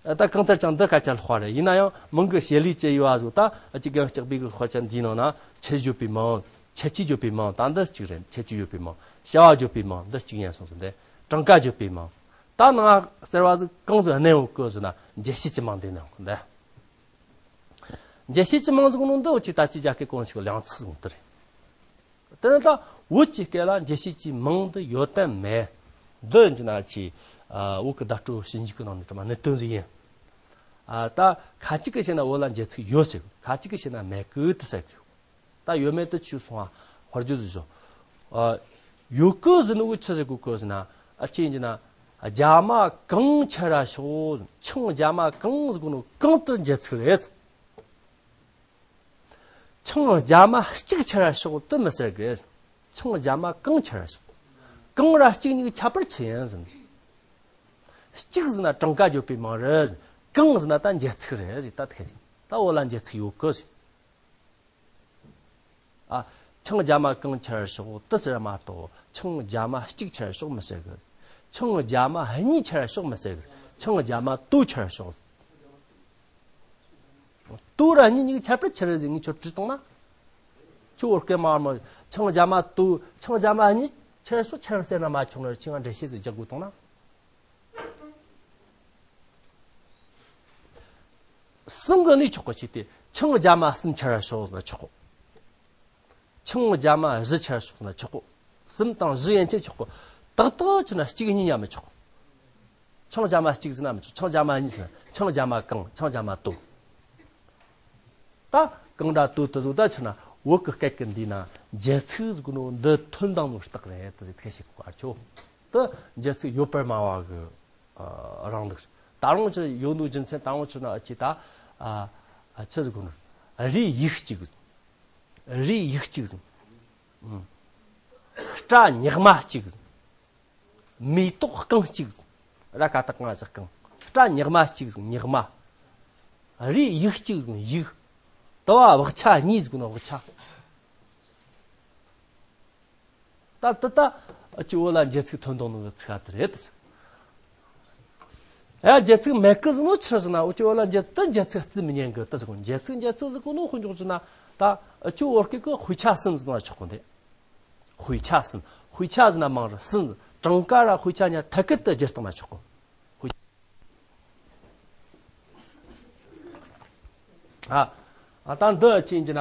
ཨ་ད་གང་ལྟར་ཀྱང་འདི་སྐད་ཆ་ལྷག་པ་རེད། ཡིན་ན་ཡང་མིང་གི་བྱེད་ལས་ཀྱི་དབྱེ་བ་ཟིག་ད་ཨ་ཅིག་རྒན་ལྕགས་པའི་གི་དཔེ་ཆ་འདིའི་ནང་ན་ཁྱད་བརྗོད་པའི་མིང་ཁྱད་ཆོས་བརྗོད་པའི་མིང་ད་འདི་གཅིག་རེད། ཁྱད་ཆོས་བརྗོད་པའི་མིང་བྱ་བ་བརྗོད་པའི་མིང་འདི་གཅིག་ཡིན་སོང་ཟིག་འདི་གྲངས་ཀ་བརྗོད་པའི་མིང་། ད་ནང་ཟེར་བ་ཟིག་གང་ཟིག་གནས་འོག་གི་ཟིག་ན་འཇལ་བྱེད་ཀྱི་མིང་འདི་གནས་འོག་འདི། འཇལ་བྱེད་ཀྱི་མིང་ཟིག་ནོ་འདི་འུ་ཅིག་ད་ཅི་རྒྱ་སྐད་གོང་ཞིག་ལང་ཚིག་ཟིག་འདི་རེད། དེ་ནི་ད་བོད་ཀྱི་སྐད་ལ་འཇལ་བྱེད་ཀྱི་མིང་འདི་ཡོད་དམ་མེད། འདི་ཡིན་གྱི་ན་ཆི་བོད་ཀྱི་བརྡ་སྤྲོད་ཞིབ་འཇུག་གི་ནང་ནས་དྲི་མ་གནད་དོན་ཟིག་ཡིན། ཨ་ད་ཁ་ཅིག་གིས་བཤད་ན་བོད་ལ་འཇལ་ཚིག་ཡོད་ཟེར། ཁ་ཅིག་གིས་བཤད་ན་མེད་གི་དེ་ཟེར་གི། ད་ཡོད་མེད་དེ་ཆུ་སོང་བ་དཔེར་བརྗོད་ཟིག་ཞོག་ཨ་ཡོད་གི་ཟེར་ནོ་གི་ཆི་ཟེར་གོ་གི་ཟེར་ན་ཨ་ཅི་ཡིན་གྱི་ན་རྒྱ་མ་གང་ཁྱེར་ར་ཤོག་ཆང་རྒྱ་མ་གང་ཟེར་གོ་ནོ་གང་དེ་འཇལ་ཚིག་རེད། ཆང་རྒྱ་མ་གཅིག་ཁྱེར་ར་ཤོག་དེ་མི་ཟེར་གི། ཆང་རྒྱ་མ་གང་ཁྱེར་ར་ཤོག་གང་ར་གཅིག་གཉིས་ཁྱད་པར་ཆི་ཡིན་ཟེར། གཅིག་ཟེར་ན་གྲངས་ཀ་བརྗོད་པའི་མིང་རེད། གང་ཟེར་ན་ད་འཇལ་ཚིག་རེད་ཟེར། ད་དེ་ད་བོད་ལ་འཇལ་ཚིག་ཡོད་གི་ཟེར། ཨ་ཆང་རྒྱ་མ་གང་ཁྱེར་ར་ཤོག་དེ་ཟེར་མ་གཏོགས་ཆང་རྒྱ་མ་གཅིག་ཁྱེར་ར་ཤོག་མི་ཟེར་གི། ཆང་རྒྱ་མ་གཉིས་ཁྱེར་ར་ཤོག་མི་ཟེར་གི། ཆང་རྒྱ་མ་དོ་ཁྱེར་ར་ཤོག་དོ་ར་གཉིས་གཉིས་ཁྱད་པར་ཆི་རེད་ཟེར་ངས་ཁྱོད་དྲིས་བཏང་ན། ཁྱོད་བོད་སྐད་མ་མ་ཆང་རྒྱ་མ་དོ་ཆང་རྒྱ་མ་གཉིས་ཁྱེར་སོ་ཁྱེར་ཟེར་ན་མ་ཆུང་ནར་ཆི་ང་འགྲེལ་བཤད་ཟིག་རྒྱག་དགོས་བཏང་ན། གསུམ་གི་ནི་ཆོག་གོ་ཆི་སྟེ་ཆང་རྒྱ་མ་གསུམ་ཁྱེར་ཤོག་ཟེར་ན་ཆོག་གོ། ཆང་རྒྱ་མ་བཞི་ཁྱེར་ཤོག་ན་ཆོག་གོ། གསུམ་དང་བཞི་ཡན་ཆད་ཆོག་གོ། ཏག་ཏག་ཆི་ན་གཅིག་གཉིས་ཡང་མི་ཆོག་གོ། ཆང་རྒྱ་མ་གཅིག་ཟེར་ན་མི་ཆོག་ཆང་རྒྱ་མ་གཉིས་ཟེར་ན་ཆང་རྒྱ་མ་གང་ཆང་རྒྱ་མ་དོ། ད་གང་འདྲ་དོ་དེ་ཟོ་ད་ཆི་ན་བོད་ཀྱི་སྐད་ཀྱི་འདི་ན་འཇལ་ཚིག་ཟེར་གོ་ནོ་འདི་ཐོན་དང་ནོ་རྟགས་རེད་དེ་ཟེར་ཐེ་ཞིག་གོ་ཨ་ཆོ། དེ་འཇལ་ཚིག་ཡོད་པར་སྨྲ་བ་གི་རང་ལུགས། ད་རུང་ཆི་ཡོད་ནོ་རྒྱུ་མཚན་ད་རུང་ཆི་ན་ཨ་ཅི་ད་ཨ་ཆི་ཟེར་གོ་ནོ་རེ་ཡིག་གཅིག་རེ་ཡིག་གཅིག་ཟེར། ཨུམ། སྐྲ་ཉག་མ་གཅིག་མེ་ཏོག་རྐང་གཅིག་ར་ཀ་བཏགས་རྐང་ཞབས་རྐང་། སྐྲ་ཉག་མ་གཅིག་ཉག་མ། རས་ཡུག་གཅིག་ཡུག་དུ་བ་བག་ཆགས་གཉིས་ཟེར་གོ་ནོ་བག་ཆགས། ད་ད་ད་ཨ་ཅི་འོ་ལ་འཇལ་ཚིག་ཐོན་དོ་ནོ་གི་ཚིག་ཨ་དེ་རེད། ཨ་འཇལ་ཚིག་མེད་གི་ཟེར་ནོ་ཆི་ཟེར་ན། འུ་ཅི་འོ་ལ་འཇལ་ད་འཇལ་ཚིག་རྩི་མི་ཉན་གི་ད་ཟེར་གོ། འཇལ་ཚིག་འཇལ་ཚིག་ཟེར་གོ་ནོ་ཁོ་འཇོག་ཅི་ན། ད་ཨ་ཅི་འོ་སྐད་གི་དཔེ་ཆ་གསུམ་ཟེར་ན་ཆོག་གོ་འདི། དཔེ་ཆ་གསུམ། དཔེ་ཆ་ཟེར་ན་མང་རུ་གསུམ། གྲངས་ཀ་ར་དཔེ་ཆ་ཉ་ཐད་ཀར་དུ་སྦྱར་བཏང་ན་ཆོག་གོ། དཔེ་ཆ། ཨ་ཨ་ད་འདི་ཨ་ཅི་ཡིན་གྱི་ན།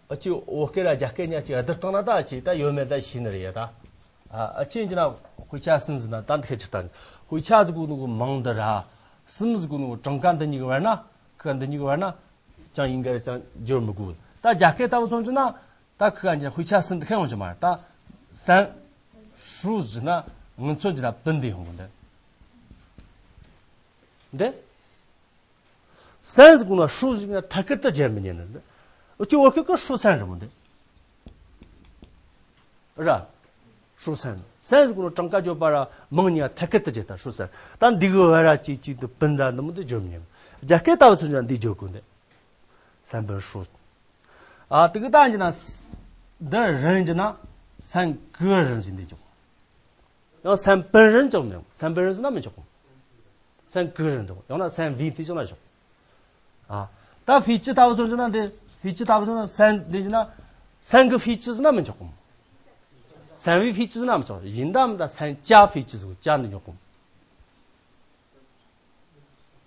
ཨ་ཅི་འོ་སྐད་ར་རྒྱ་སྐད་ཉ་ཅི་ཨ་བསྡུར་བཏང་ན་ད་ཨ་ཅི་ད་ཡོད་མེད་ད་ཤེས་ནི་རེད་ཡ་ད། ཨ་ཨ་ཅི་ཡིན་གྱི་ན་དཔེ་ཆ་གསུམ་ཟེར་ན་ད་འདི་ཁ་ཅིག་ད། དཔེ་ཆ་ཟེར་གོ་ནོ་གི་མིང་འདི་ར། གསུམ་ཟེར་གོ་ནོ་གི་གྲངས་ཀ་འདི་གཉིས་ཀྱི་བར་ན། ཁ་འདི་གཉིས་ཀྱི་བར་ན། ཅང་ཡིན་གར་ཅང་སྦྱོར་མི་དགོས། ད་རྒྱ་སྐད་ལྟ་བུ་སོང་ཅི་ན། ད་ཁི་ག་ཉི་དཔེ་ཆ་གསུམ་དུ་ཁེ་ཡོང་ཅི་མ་རེད། ད་སན་ཧྲུ་ཟེར་ན་ངུ་ཚོ་ཅི་ན་བུན་དེ་ཡོང་གི་འདི། འདི་སན་ཟེར་གོ་ན་ཧྲུ་ཟེར་ན་ཐད་ཀར་དུ་སྦྱར་མི་ཉན་ནི་འདི། འུ་ཅི་འོ་སྐད་ཀྱི་ཧྲུ་སན་རེད་མོ་འདི། ར། ཧྲུ་སན། སན་ཟེར་གོ་ནོ་གྲངས་ཀ་བརྗོད་པ་ར་མིང་གཉིས་ཐད་ཀར་དུ་བརྗོད་ད་ཧྲུ་སན། ད་འདི་གི་བར་ར་གཅིག་གཅིག་ཏུ་བུན་ར་འདི་མོ་འདི་བརྗོད་མི་ཉན། རྒྱ་སྐད་ལྟ་བུ་ཚོ་ཀྱང་འདི་བརྗོད་དགོས་འདི། སན་བུན་ཧྲུ། ཨ་དེ་གི་ད་ཡིན་ན། འདི་རིན་གྱི་ན། སན་གི་རིན་ཟེར་འདི་ཆོག་ཡང་སན་བུན་རིན་ཆོག་མི་ཡོང་། སན་བུན་རིན་ཟེར་ན་མི་ཆོག་སན་གི་རིན་ཆོག་ཡང་ན་སན་བི་དེ་ཆོག་ན་ཆོག་ཨ། ད་ཧྥི་ཅི་ལྟ་བུ་ཚོ་ཟེར་ན་འདི། ཧྥི་ཅི་ལྟ་བུ་ཚོ་ན་སན་འདི་ཡིན་ན། སན་གི་ཧྥི་ཅི་ཟེར་ན་མི་ཆོག་གོ། སན་བི་ཧྥི་ཅི་ཟེར་ན་མི་ཆོག་ཡིན་ད་མི་ད་སན་ཅ་ཧྥི་ཅི་ཟེར་གོ་ཅ་འདི་ཆོག་གོ།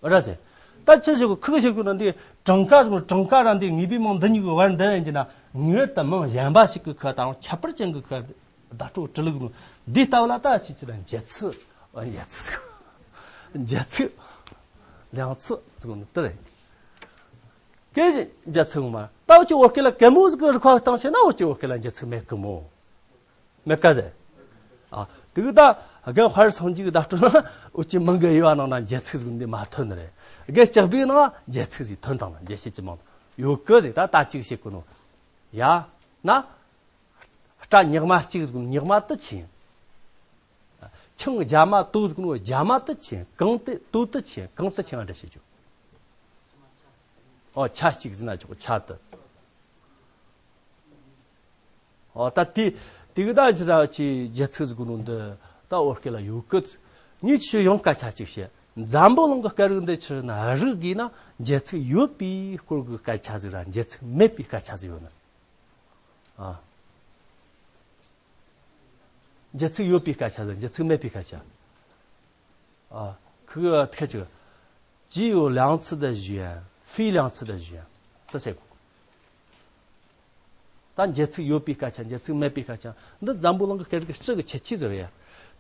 ར་ཟེ། ད་ཅི་ཞིག་གི་ཁུག་ཞིག་གི་ན་འདི་གྲངས་ཀ་ཟེར་གོ་གྲངས་ཀ་ར་འདི་ངེས་པའི་མིང་འདི་གཉིས་གི་བར་འདི་ཡིན་གྱི་ན་ངེས་པར་དུ་མིང་གཞན་པ་ཞིག་གི་ཁ་དང་ཁྱད་པར་ཅན་གི་ཁ་བརྡ་སྤྲོད་གྲི་ལུགས་ནོ། འདི་ལྟ་བུ་ལ་ད་ཅི་ཅི་ལ་འཇལ་ཚིག་འཇལ་ཚིག་འཇལ་ཚིག་ལེང་ཚིག་ཟེར་གོ་ནི་དེ་རེད། སྐད་ཅིག་འཇལ་ཚིག་མ་ལྟ་བུ་ཅི་འོ་སྐད་ལ་གད་མོ་ཟིག་གི་རིག་པ་བཏང་ཤེ་ན་འོ་ཅི་འོ་སྐད་ལ་འཇལ་ཚིག་མེད་གི་མོ། མེད་ཀ་ཟེ། ཨ། དེ་གི་ད་རྒན་དཔལ་སངས་རྒྱས་ཀྱི་བརྡ་སྤྲོད་ན་འོ་ཅི་མིང་གི་དབྱེ་བ་ནང་ན་འཇལ་ཚིག་ཟིག་འདི་མ་ཐོན་ནི་རེད། རྒན་ལྕགས་པའི་ནང་འཇལ་ཚིག་ཟིག་ཐོན་དང་ན་འཇལ་བྱེད་ཀྱི་མང་ཡོད་གི་ཟིག་ད་ལྟ་ཅིག་བྱེད་གོ་ནོ། ཡ། ན། སྐྲ་ཉག་མ་གཅིག་ཟིག་ཉག་མ་དུ་ཆེན། ཆང་རྒྱ་མ་དོ་ཟིག་ནོ་རྒྱ་མ་དུ་ཆེན་གང་དེ་དོ་དུ་ཆེན་གང་དུ་ཆེན་འདྲ་བྱེད་རྒྱུ། ཨོ་ཆ་གཅིག་ཟིན་ན་ཆོག་ཆ་དུ། ཨོ་ད་དེ་དེ་གི་ད་ཅི་ར་ཅི་རྒྱལ་ཚིག་ཟིག་ནོ་འདི་ད་འོ་སྐད་ལ་ཡོད་གི། ངས་ཆུ་ཡང་སྐད་ཆ་གཅིག་བཤད། འཛམ་བུ་གླིང་གི་སྐད་རིགས་འདི་ཆི་ན་རིགས་དགོས་ན་རྒྱལ་ཚིག་ཡོད་པའི་སྐོར་གི་སྐད་ཆ་ཟིག་ར་རྒྱལ་ཚིག་མེད་པའི་སྐད་ཆ་ཟིག་ཡོད་ནི། ཨ། རྒྱལ་ཚིག་ཡོད་པའི་སྐད་ཆ་ཟིག་རྒྱལ་ཚིག་མེད་པའི་སྐད་ཆ། ཨ། ཁི་གི་ཐ་ཁ་ཅིག་ཇི་ཡོ་ལང་ཚི་ད་ཞུ་ཡ། ཧྥི་ལང་ཚི་ད་ཞུ་ཡ། ད་ཟེར་གོ། ད་རྒྱལ་ཚིག་ཡོད་པའི་སྐད་ཆ་རྒྱལ་ཚིག་མེད་པའི་སྐད་ཆ་འདི་འཛམ་བུ་གླིང་གི་སྐད་རིགས་སྤྱི་གི་ཁྱད་ཆོས་ཟེར་ཡ།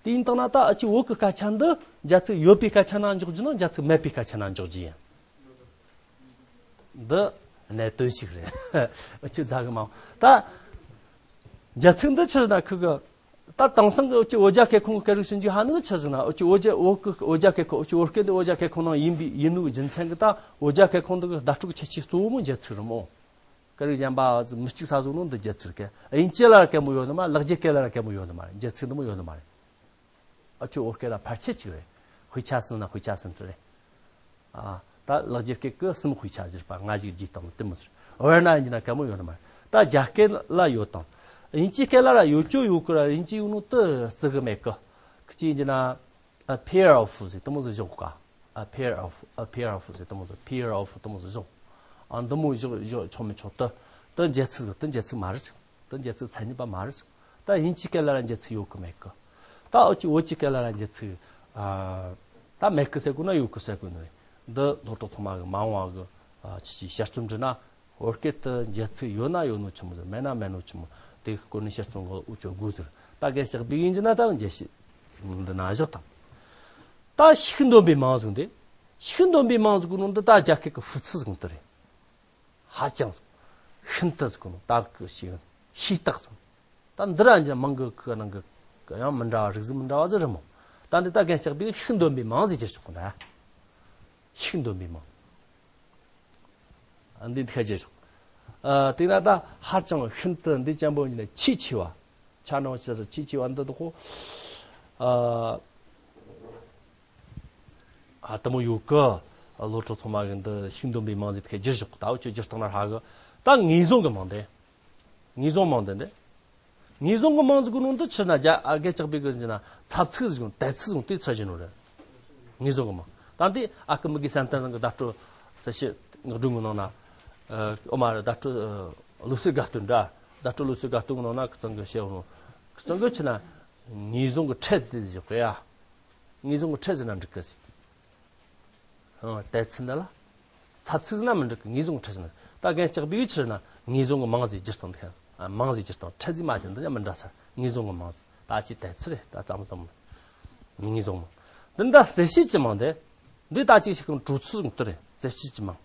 དེ་ཡིན་དང་ན་ད་ཨ་ཅི་བོད་གི་སྐད་ཆ་འདི་རྒྱལ་ཚིག་ཡོད་པའི་སྐད་ཆ་ན་འཇོག་རྒྱུ་ན་རྒྱལ་ཚིག་མེད་པའི་སྐད་ཆ་ན་འཇོག་རྒྱུ་ཡིན། འདི་གནད་དོན་ཞིག་རེད། ཨ་ཅི་རྫ་གི་མང་ད་རྒྱལ་ཚིག་འདི་ཕྱིར་ན་ཁི་གི། ད་དེང་སང་གི་ཨོ་ཅི་བོད་རྒྱ་སྐད་ཁོངས་ཀྱི་སྐད་རིགས་ཞིབ་འཇུག་ཧ་ནི་ཆི་ཟིག་ན་ཨོ་ཅི་བོད་རྒྱ་བོད་ཀྱི་བོད་རྒྱ་སྐད་ཁོངས་ཨོ་ཅི་བོད་སྐད་འདི་བོད་རྒྱ་སྐད་ཁོངས་ནང་ཡིན་པའི་ཡིན་ནོ་གི་རྒྱུ་མཚན་གྱི་ད་བོད་རྒྱ་སྐད་ཁོངས་འདི་གི་བརྡ་སྤྲོད་ཀྱི་ཁྱད་ཆོས་གཙོ་བོ་མོ་རྒྱལ་ཚིག་རེད་མོ། སྐད་རིགས་གཞན་པ་མི་གཅིག་ས་བཟོ་ནོ་འདི་རྒྱལ་ཚིག་རེད་ག་དབྱིན་ཇི་ལ་སྐད་མོ་ཡོད་ནི་མ་ལེགས་སྐྱེས་སྐད་ལ་སྐད་མོ་ཡོད་ནི་མ་རེད་རྒྱལ་ཚིག་འདི་མོ་ཡོད་ནི་མ་རེད། ཨ་ཅོ་བོད་སྐད་ལ་ཕལ་ཆེར་གཅིག་རེད། དཔེ་ཆ་ཟིན་ན་དཔེ་ཆ་ཟིན་དུ་རེད། ཨ། ད་ལེགས་སྐྱེས་སྐད་ཀྱི་གསུམ་དཔེ་ཆ་བཞིར་པ་ལྔ་ཞིག་བརྒྱུད་དང་དེ་མོ་ཟེར། བར་ན་ཡིན་ན་གད་མོ་ཡོད་ནི་མ་རེད། ད་རྒྱ་སྐད་ལ་ཡོད་དང་། དབྱིན་ཇི་སྐད་ལ་ར་ཡོད་ཅོ་ཡོད་ཀི་ར་དབྱིན་ཇི་ཡོད་ནོ་དུ་བརྩི་གི་མེད་ཀི། ཁི་ཅི་ཡིན་ན། a pair of ཟེར་དེ་མོ་ཟེར་བཞག་ག a pair of a pair of ཟེར་དེ་མོ་ཟེར་pair of དེ་མོ་ཟེར་བཞག་ཨ་འདི་མོ་བཞག་བཞག་ཆོག་མི་ཆོག་དུ། དུ་འཇལ་ཚིག་དུ་འཇལ་ཚིག་མ་རེད། དུ་འཇལ་ཚིག་མཚན་ཉིད་པ་མ་རེད། ད་དབྱིན་ཇི་སྐད་ལ་ར་འཇལ་ཚིག་ཡོད་གི་མེད་གི། ད་ཨོ་ཅི་བོད་ཀྱི་སྐད་ལ་ར་འཇལ་ཚིག་ཨ། ད་མེད་གི་ཟེར་དགོས་ན་ཡོད་གི་ཟེར་དགོས་ནི་རེད། འདི་སློབ་གྲོགས་ཚང་མ་གི་མ་འོངས་བ་གི་ཨ་ཅི་ཞིག་དཔྱད་རྩོམ་བྲིས་ན་བོད་སྐད་དུ་འཇལ་ཚིག་ཡོད་ན་ཡོད་ནོ་ཆི་མོ་ཟེར་མེད་ན་མེད་ནོ་ཆི་མོ་དེ་གི་སྐོར་ནས་དཔྱད་རྩོམ་གི་འུ་ཅོ་དགོས་ཟེར། ད་རྒན་ཞག་བིག་ཡིན་གྱི་ན་ད་འཇལ་ཤེས་འདི་ན་བཞག་དང་། ད་ཤིག་འདོན་པའི་མང་ཟིག་འདི། ཤིག་འདོན་པའི་མང་ཟིག་གི་ནང་འདི་ད་རྒྱ་སྐད་གི་ཧྥུ་ཚི་ཟིག་འདི་རེད། ཧ་ཅང་ཤིན་ཏུ་ཟེར་གོ་ནོ་ད་གི་ཤེས་ཤེས་རྟགས་ཟེར། ད་འདི་ར་འཇམ་མང་གི་གི་ནང་གི་ཡང་མི་འདྲ་བ་རིགས་ཟིག་མི་འདྲ་བ་ཟིག་རེད་མོ། ད་འདི་ད་རྒན་ལྕགས་པས་ཤིན་འདོན་པའི་མང་ཟིག་ཅེས་ཆོག་གི་ད། ཤིན་འདོན་པའི་མང་། འདི་འདི་ཁ་ཅེས་ཆོག་ཨ་དེ་ན་ད་ཧ་ཅང་ཤིན་ཏུ་འདི་ཅན་པོ་ཡིན་ན་ཆེས་ཆེ་བ། ཆ་ནང་ཆེ་ས་ཆེ་ཆེ་བ་འདི་དག་གོ། ཨ་ཨ་དེ་མོ་ཡོད་གི། བློ་གྲོས་ཚང་མ་གི་འདི་ཤིང་སྡོམ་པའི་མིང་ཟིག་ཐད་བསྒྱུར་ཞོག་ད་འུ་ཆོ་བསྒྱུར་བཏང་ན་ཧྲ་གི། ད་ངེས་བཟུང་གི་མིང་དེ། ངེས་བཟུང་མིང་དེ་འདི། ངེས་བཟུང་གི་མིང་ཟིག་གི་ནང་དུ་ཕྱིར་ན་རྒྱ་ཨ་རྒྱ་ལྕགས་པའི་གི་ཟེར་ན་ཚབ་ཚིག་ཟིག་དང་དད་ཚིག་ཟིག་དེ་ཚར་བཞིན་ནོ་རེད། ངེས་བཟུང་གི་མིང་། ད་འདི་ཨ་ཁུ་མི་དགེ་བསམ་གཏན་ཚང་གི་བརྡ་སྤྲོད་གསལ་བྱེད་ངག་སྒྲོན་གི་ནང་ན། ཨོ་མ་རེད། བརྡ་སྤྲོད་ལོ་སི་དགའ་སྟོན་འདྲ། བརྡ་སྤྲོད་ལོ་སི་དགའ་སྟོན་གི་ནང་ན་ཁི་ཚང་གི་བཤད་ནོ། ཁི་ཚང་གི་ཕྱིར་ན་ངེས་བཟུང་གི་ཕྲད་དེ་ཟེར་གི་ཡ། ངེས་བཟུང་གི་ཕྲད་ཟེར་ན་འགྲིག་གི་ཟེར། ཨང་། དད་ཚིག་འདི་ལ་ཚབ་ཚིག་ཟེར་ན་མི་འགྲིག་གི། ངེས་བཟུང་ཕྲད་ཟེར་ན། ད་རྒན་ལྕགས་པའི་ཕྱིར་ན་ངེས་བཟུང་གི་མིང་ཟིག་བསྒྱུར་བཏང་འདི་ཁ། ཨ། མིང་ཟིག་བསྒྱུར་བཏང་། ཕྲད་ཟིག་མ་བྱས་འདི་ཡང་མི་འདྲ་ས། ངེས་བཟུང་གི་མིང་ཟིག་ད་ཅི་དད་ཚིག་རེད། ད་ཙམ་ཙམ་ངེས་བཟུང་མིང་། འདི་འདྲ་གསལ་བྱེད་ཀྱི་མིང་དེ། འདི་ད་ཅིག་ཞིག་གི་འགྲོ་ཚུལ་ཟིག་དེ་རེད། གསལ་བྱེད་ཀྱི་མིང་།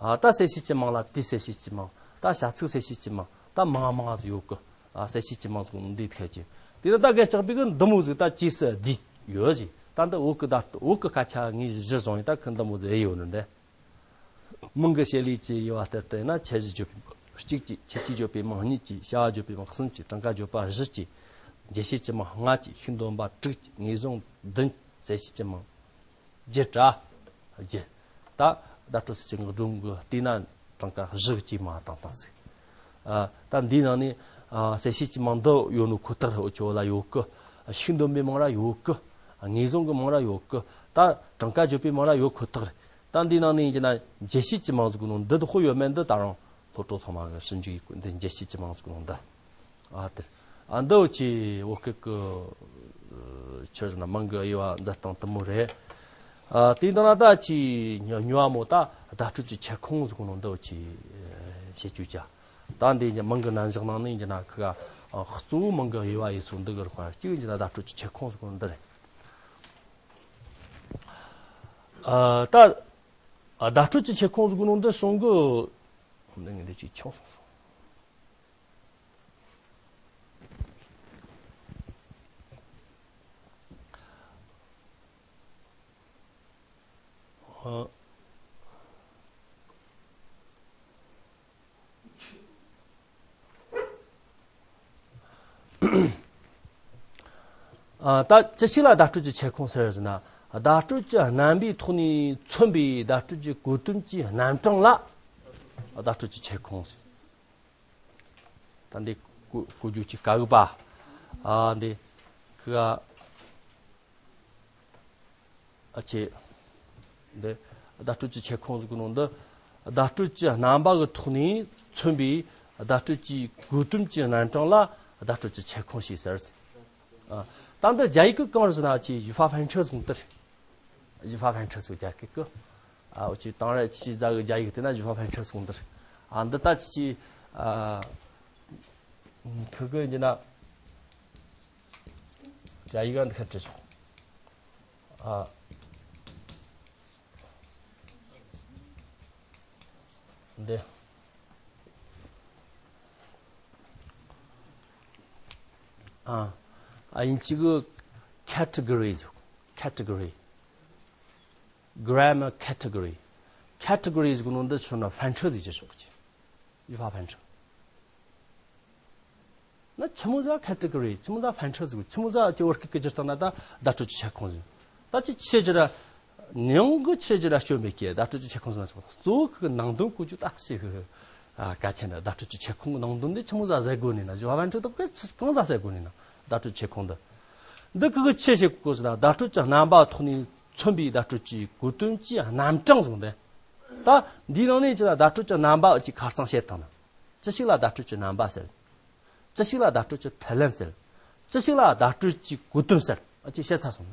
ཨ། ད་གསལ་བྱེད་ཀྱི་མིང་ལ་དེའི་གསལ་བྱེད་ཀྱི་མིང་། ད་བྱ་ཚིག་གསལ་བྱེད་ཀྱི་མིང་། ད་མིང་མིང་ཟིག་ཡོད་གི། ཨ། གསལ་བྱེད་ཀྱི་མིང་ཟིག་འདི་ཐད་ཀྱི། དེ་ནི་ད་རྒན་ལྕགས་པའི་གི་འདི་མོ་ཟིག་ད་ཅིག་སུ་བསྡུས་ཡོད་ཟིག་ད་འདི་བོད་གི་ད་བོད་གི་སྐད་ཆ་ངས་གཞིར་བཟུང་ཡིན། ད་ཁི་འདི་མོ་ཟིག་ཨེ་ཡོད་ནི་འདི། མིང་གི་བྱེད་ལས་ཀྱི་དབྱེ་བ་ལྟར་དུ་ཡིན་ན། ཁྱད་གཞི་བརྗོད་པའི་གཅིག་གྱིས། ཁྱད་ཆོས་བརྗོད་པའི་མིང་གཉིས་ཀྱིས། བྱ་བ་བརྗོད་པའི་མིང་གསུམ་གྱིས། གྲངས་ཀ་བརྗོད་པ་བཞི་གྱིས། འགྱུར་བྱེད་ཀྱི་མིང་ལྔ་གྱིས། ཤིང་སྡོམ་པ་དྲུག་གྱིས། ངེས་བཟུང་བདུན་གྱིས། གསལ་བྱེད་ཀྱི་མིང་བརྒྱད་རེད། བརྒྱད། ད་བརྡ་སྤྲོད་གསལ་བྱེད་ངག་སྒྲོན་གྱི་བལྟས་ན་གྲངས་ཀ་བཞི་གི་ཅིག་མ་བཏང་བཏང་ཟིག་ཨ། ད་འདིའི་ནང་ནས། ཨ། གསལ་བྱེད་ཀྱི་མིང་འདི་ཡོད་ནོ་ཁོ་ཐག་རེད། འུ་ཆོ་ལ་ཡོད་གི། ཤིང་སྡོམ་པའི་མིང་ར་ཡོད་གི། ངེས་བཟུང་གི་མིང་ར་ཡོད་གི། ད་གྲངས་ཀ་བརྗོད་པའི་མིང་ར་ཡོད་ཁོ་ཐག་རེད། ད་འདིའི་ནང་ནས་ཡིན་གྱི་ན་འགྱུར་བྱེད་ཀྱི་མིང་ཟིག་གི་ནང་འདི་དག་ཡོད་མེད་འདི་ད་རུང་སློབ་གྲོགས་ཚང་མ་གི་ཞིབ་འཇུག་ཡེད་དགོས། འདི་འགྱུར་བྱེད་ཀྱི་མིང་ཟིག་གི་ནང་འདི། ཨ། དེ། ཨ། འདི་འུ་ཆོས་བོད་སྐད་ཀྱི་ཆི་ཟེར་ན་མིང་གི་དབྱེ་བ་མཛད་སྟངས་དེ་མོ་རེད། ཨ། དེ་འདྲ་ན་ད་ཅིག་ཉོ་ཉོ་བ་མོ་ད་བརྡ་སྤྲོད་ཀྱི་ཁྱབ་ཁོངས་ཟེར་གོ་ནོ་འདི་འུ་ཆོས་བཤད་རྒྱུ་བྱ། ད་འདི་ཉ་མིང་གི་རྣམ་གཞག་ནང་ནས་ཡིན་གྱི་ན་ཁི་ག་གཙོ་བོ་མིང་གི་དབྱེ་བ་ཡིན་སོང་འདི་གི་རུ་ཁ་གཅིག་ཡིན་གྱི་ན་བརྡ་སྤྲོད་ཀྱི་ཁྱབ་ཁོངས་ཟེར་གོ་ནོ་འདི་རེད། ཨ། ད་བརྡ་སྤྲོད་ཀྱི་ཁྱབ་ཁོངས་ཟེར་གོ་ནོ་འདི་སོང་གི། འདི་ངས་འདི་ཅིག་ཆུང་སོང་སོང་། ཨ། ད་ཅི་ཞིག་ལ་བརྡ་སྤྲོད་ཀྱི་ཁྱབ་ཁོངས་ཟེར་ཟེར་ན། བརྡ་སྤྲོད་ཀྱི་རྣམ་པའི་ཐོག་ནས་མཚོན་པའི་བརྡ་སྤྲོད་ཀྱི་གོ་དོན་གྱི་རྣམ་གྲངས་ལ་བརྡ་སྤྲོད་ཀྱི་ཁྱབ་ཁོངས་ཟེར། ད་འདི་གོ་གོ་རྒྱུ་གཅིག་དཀའ་གི་པ། ཨ། འདི་ཁི་ག་ཨ་ཆེ། འདི་བརྡ་སྤྲོད་ཀྱི་ཁྱབ་ཁོངས་ཟེར་གོ་ནོ་འདི། བརྡ་སྤྲོད་ཀྱི་རྣམ་པ་གི་ཐོག་ནས་མཚོན་པའི་བརྡ་སྤྲོད་ཀྱི་གོ་དོན་གྱི་རྣམ་གྲངས་ལ་བརྡ་སྤྲོད་ཀྱི་ཁྱབ་ཁོངས་ཞེས་ཟེར། ཨ། ད་འདི་རྒྱ་ཡིག་གི་གང་རེད་ཟེར་ན། ཅིག 语法分类 ཟེར་གོ་ནོ་དེ་རེད། 语法分类 ཟེར་རྒྱ་སྐད་གི། ཨ། འུ་ཆོས་དེང་རབས་ཆི་ཟེར་གི་རྒྱ་ཡིག་དེ་ན་语法分类 ཟེར་གོ་ནོ་དེ་རེད། ཨ། འདི་ད་ཅི་ཅི། ཨ། ཁི་གི་ཡིན་ན་རྒྱ་ཡིག་ག་འདི་ཁ་བྲིས་སོང་། ཨ། འདི། ཨ། ཨ། དབྱིན་ཇི་གི་categories། category། grammar category། categories་གི་ནང་འདི་ཆོ་ན་分类 ཟེར་གྱི་ཆོག་གི། 语法分类། ན་ཆི་མོ་ཟིག་category། ཆི་མོ་ཟིག་分类་ཟེར། ཆི་མོ་ཟིག་ཅི་བོད་སྐད་ཀྱི་སྒྱུར་སྟངས་ན་ད་བརྡ་སྤྲོད་ཀྱི་ཁྱབ་ཁོངས་ཟེར། ད་ཅི་ཆེ་རྒྱུ་ར། ནང་གི་ཆེ་རྒྱུ་ར་སྐྱོན་མེད་ཀྱི། བརྡ་སྤྲོད་ཀྱི་ཁྱབ་ཁོངས་ཟེར་ན་ཆོག། གཙོ་བོ་ཁོ་གི་ནང་དོན་གོ་རྒྱུ་ད་ཞིག་གི། ཨ། གལ་ཆེན་ན་བརྡ་སྤྲོད་ཀྱི་ཁྱབ་ཁོངས་ནང་དོན་འདི་ཆི་མོ་ཟིག་ཟེར་དགོས་ནི་ན། 语法分类་དག་གི་ཆི་གང་ཟིག་ཟེར་དགོས་ནི་ན། བརྡ་སྤྲོད་ཀྱི་ཁྱབ་ཁོངས་འདི། འདི་ཁོ་གི་ཆེ་ཞིག་གོ་ཟེར་ན། བརྡ་སྤྲོད་ཀྱི་རྣམ་པ་ཐོག་ནས་མཚོན་པའི་བརྡ་སྤྲོད་ཀྱི་གོ་དོན་གྱི་རྣམ་གྲངས་ཟེར་གོ་ནོ་དེ། ད་འདིའི་ནང་ནས་ཅི་ལ་བརྡ་སྤྲོད་ཀྱི་རྣམ་པ་ཅིག་ཁ་རྩང་བཤད་བཏང་ན། ཅི་ཞིག་ལ་བརྡ་སྤྲོད་ཀྱི་རྣམ་པ་ཟེར། ཅི་ཞིག་ལ་བརྡ་སྤྲོད་ཀྱི་ཐབས་ལམ་ཟེར། ཅི་ཞིག་ལ་བརྡ་སྤྲོད་ཀྱི་གོ་དོན་ཟེར། ཨ། ཅིག་བཤད་ཚར་སོང་ན།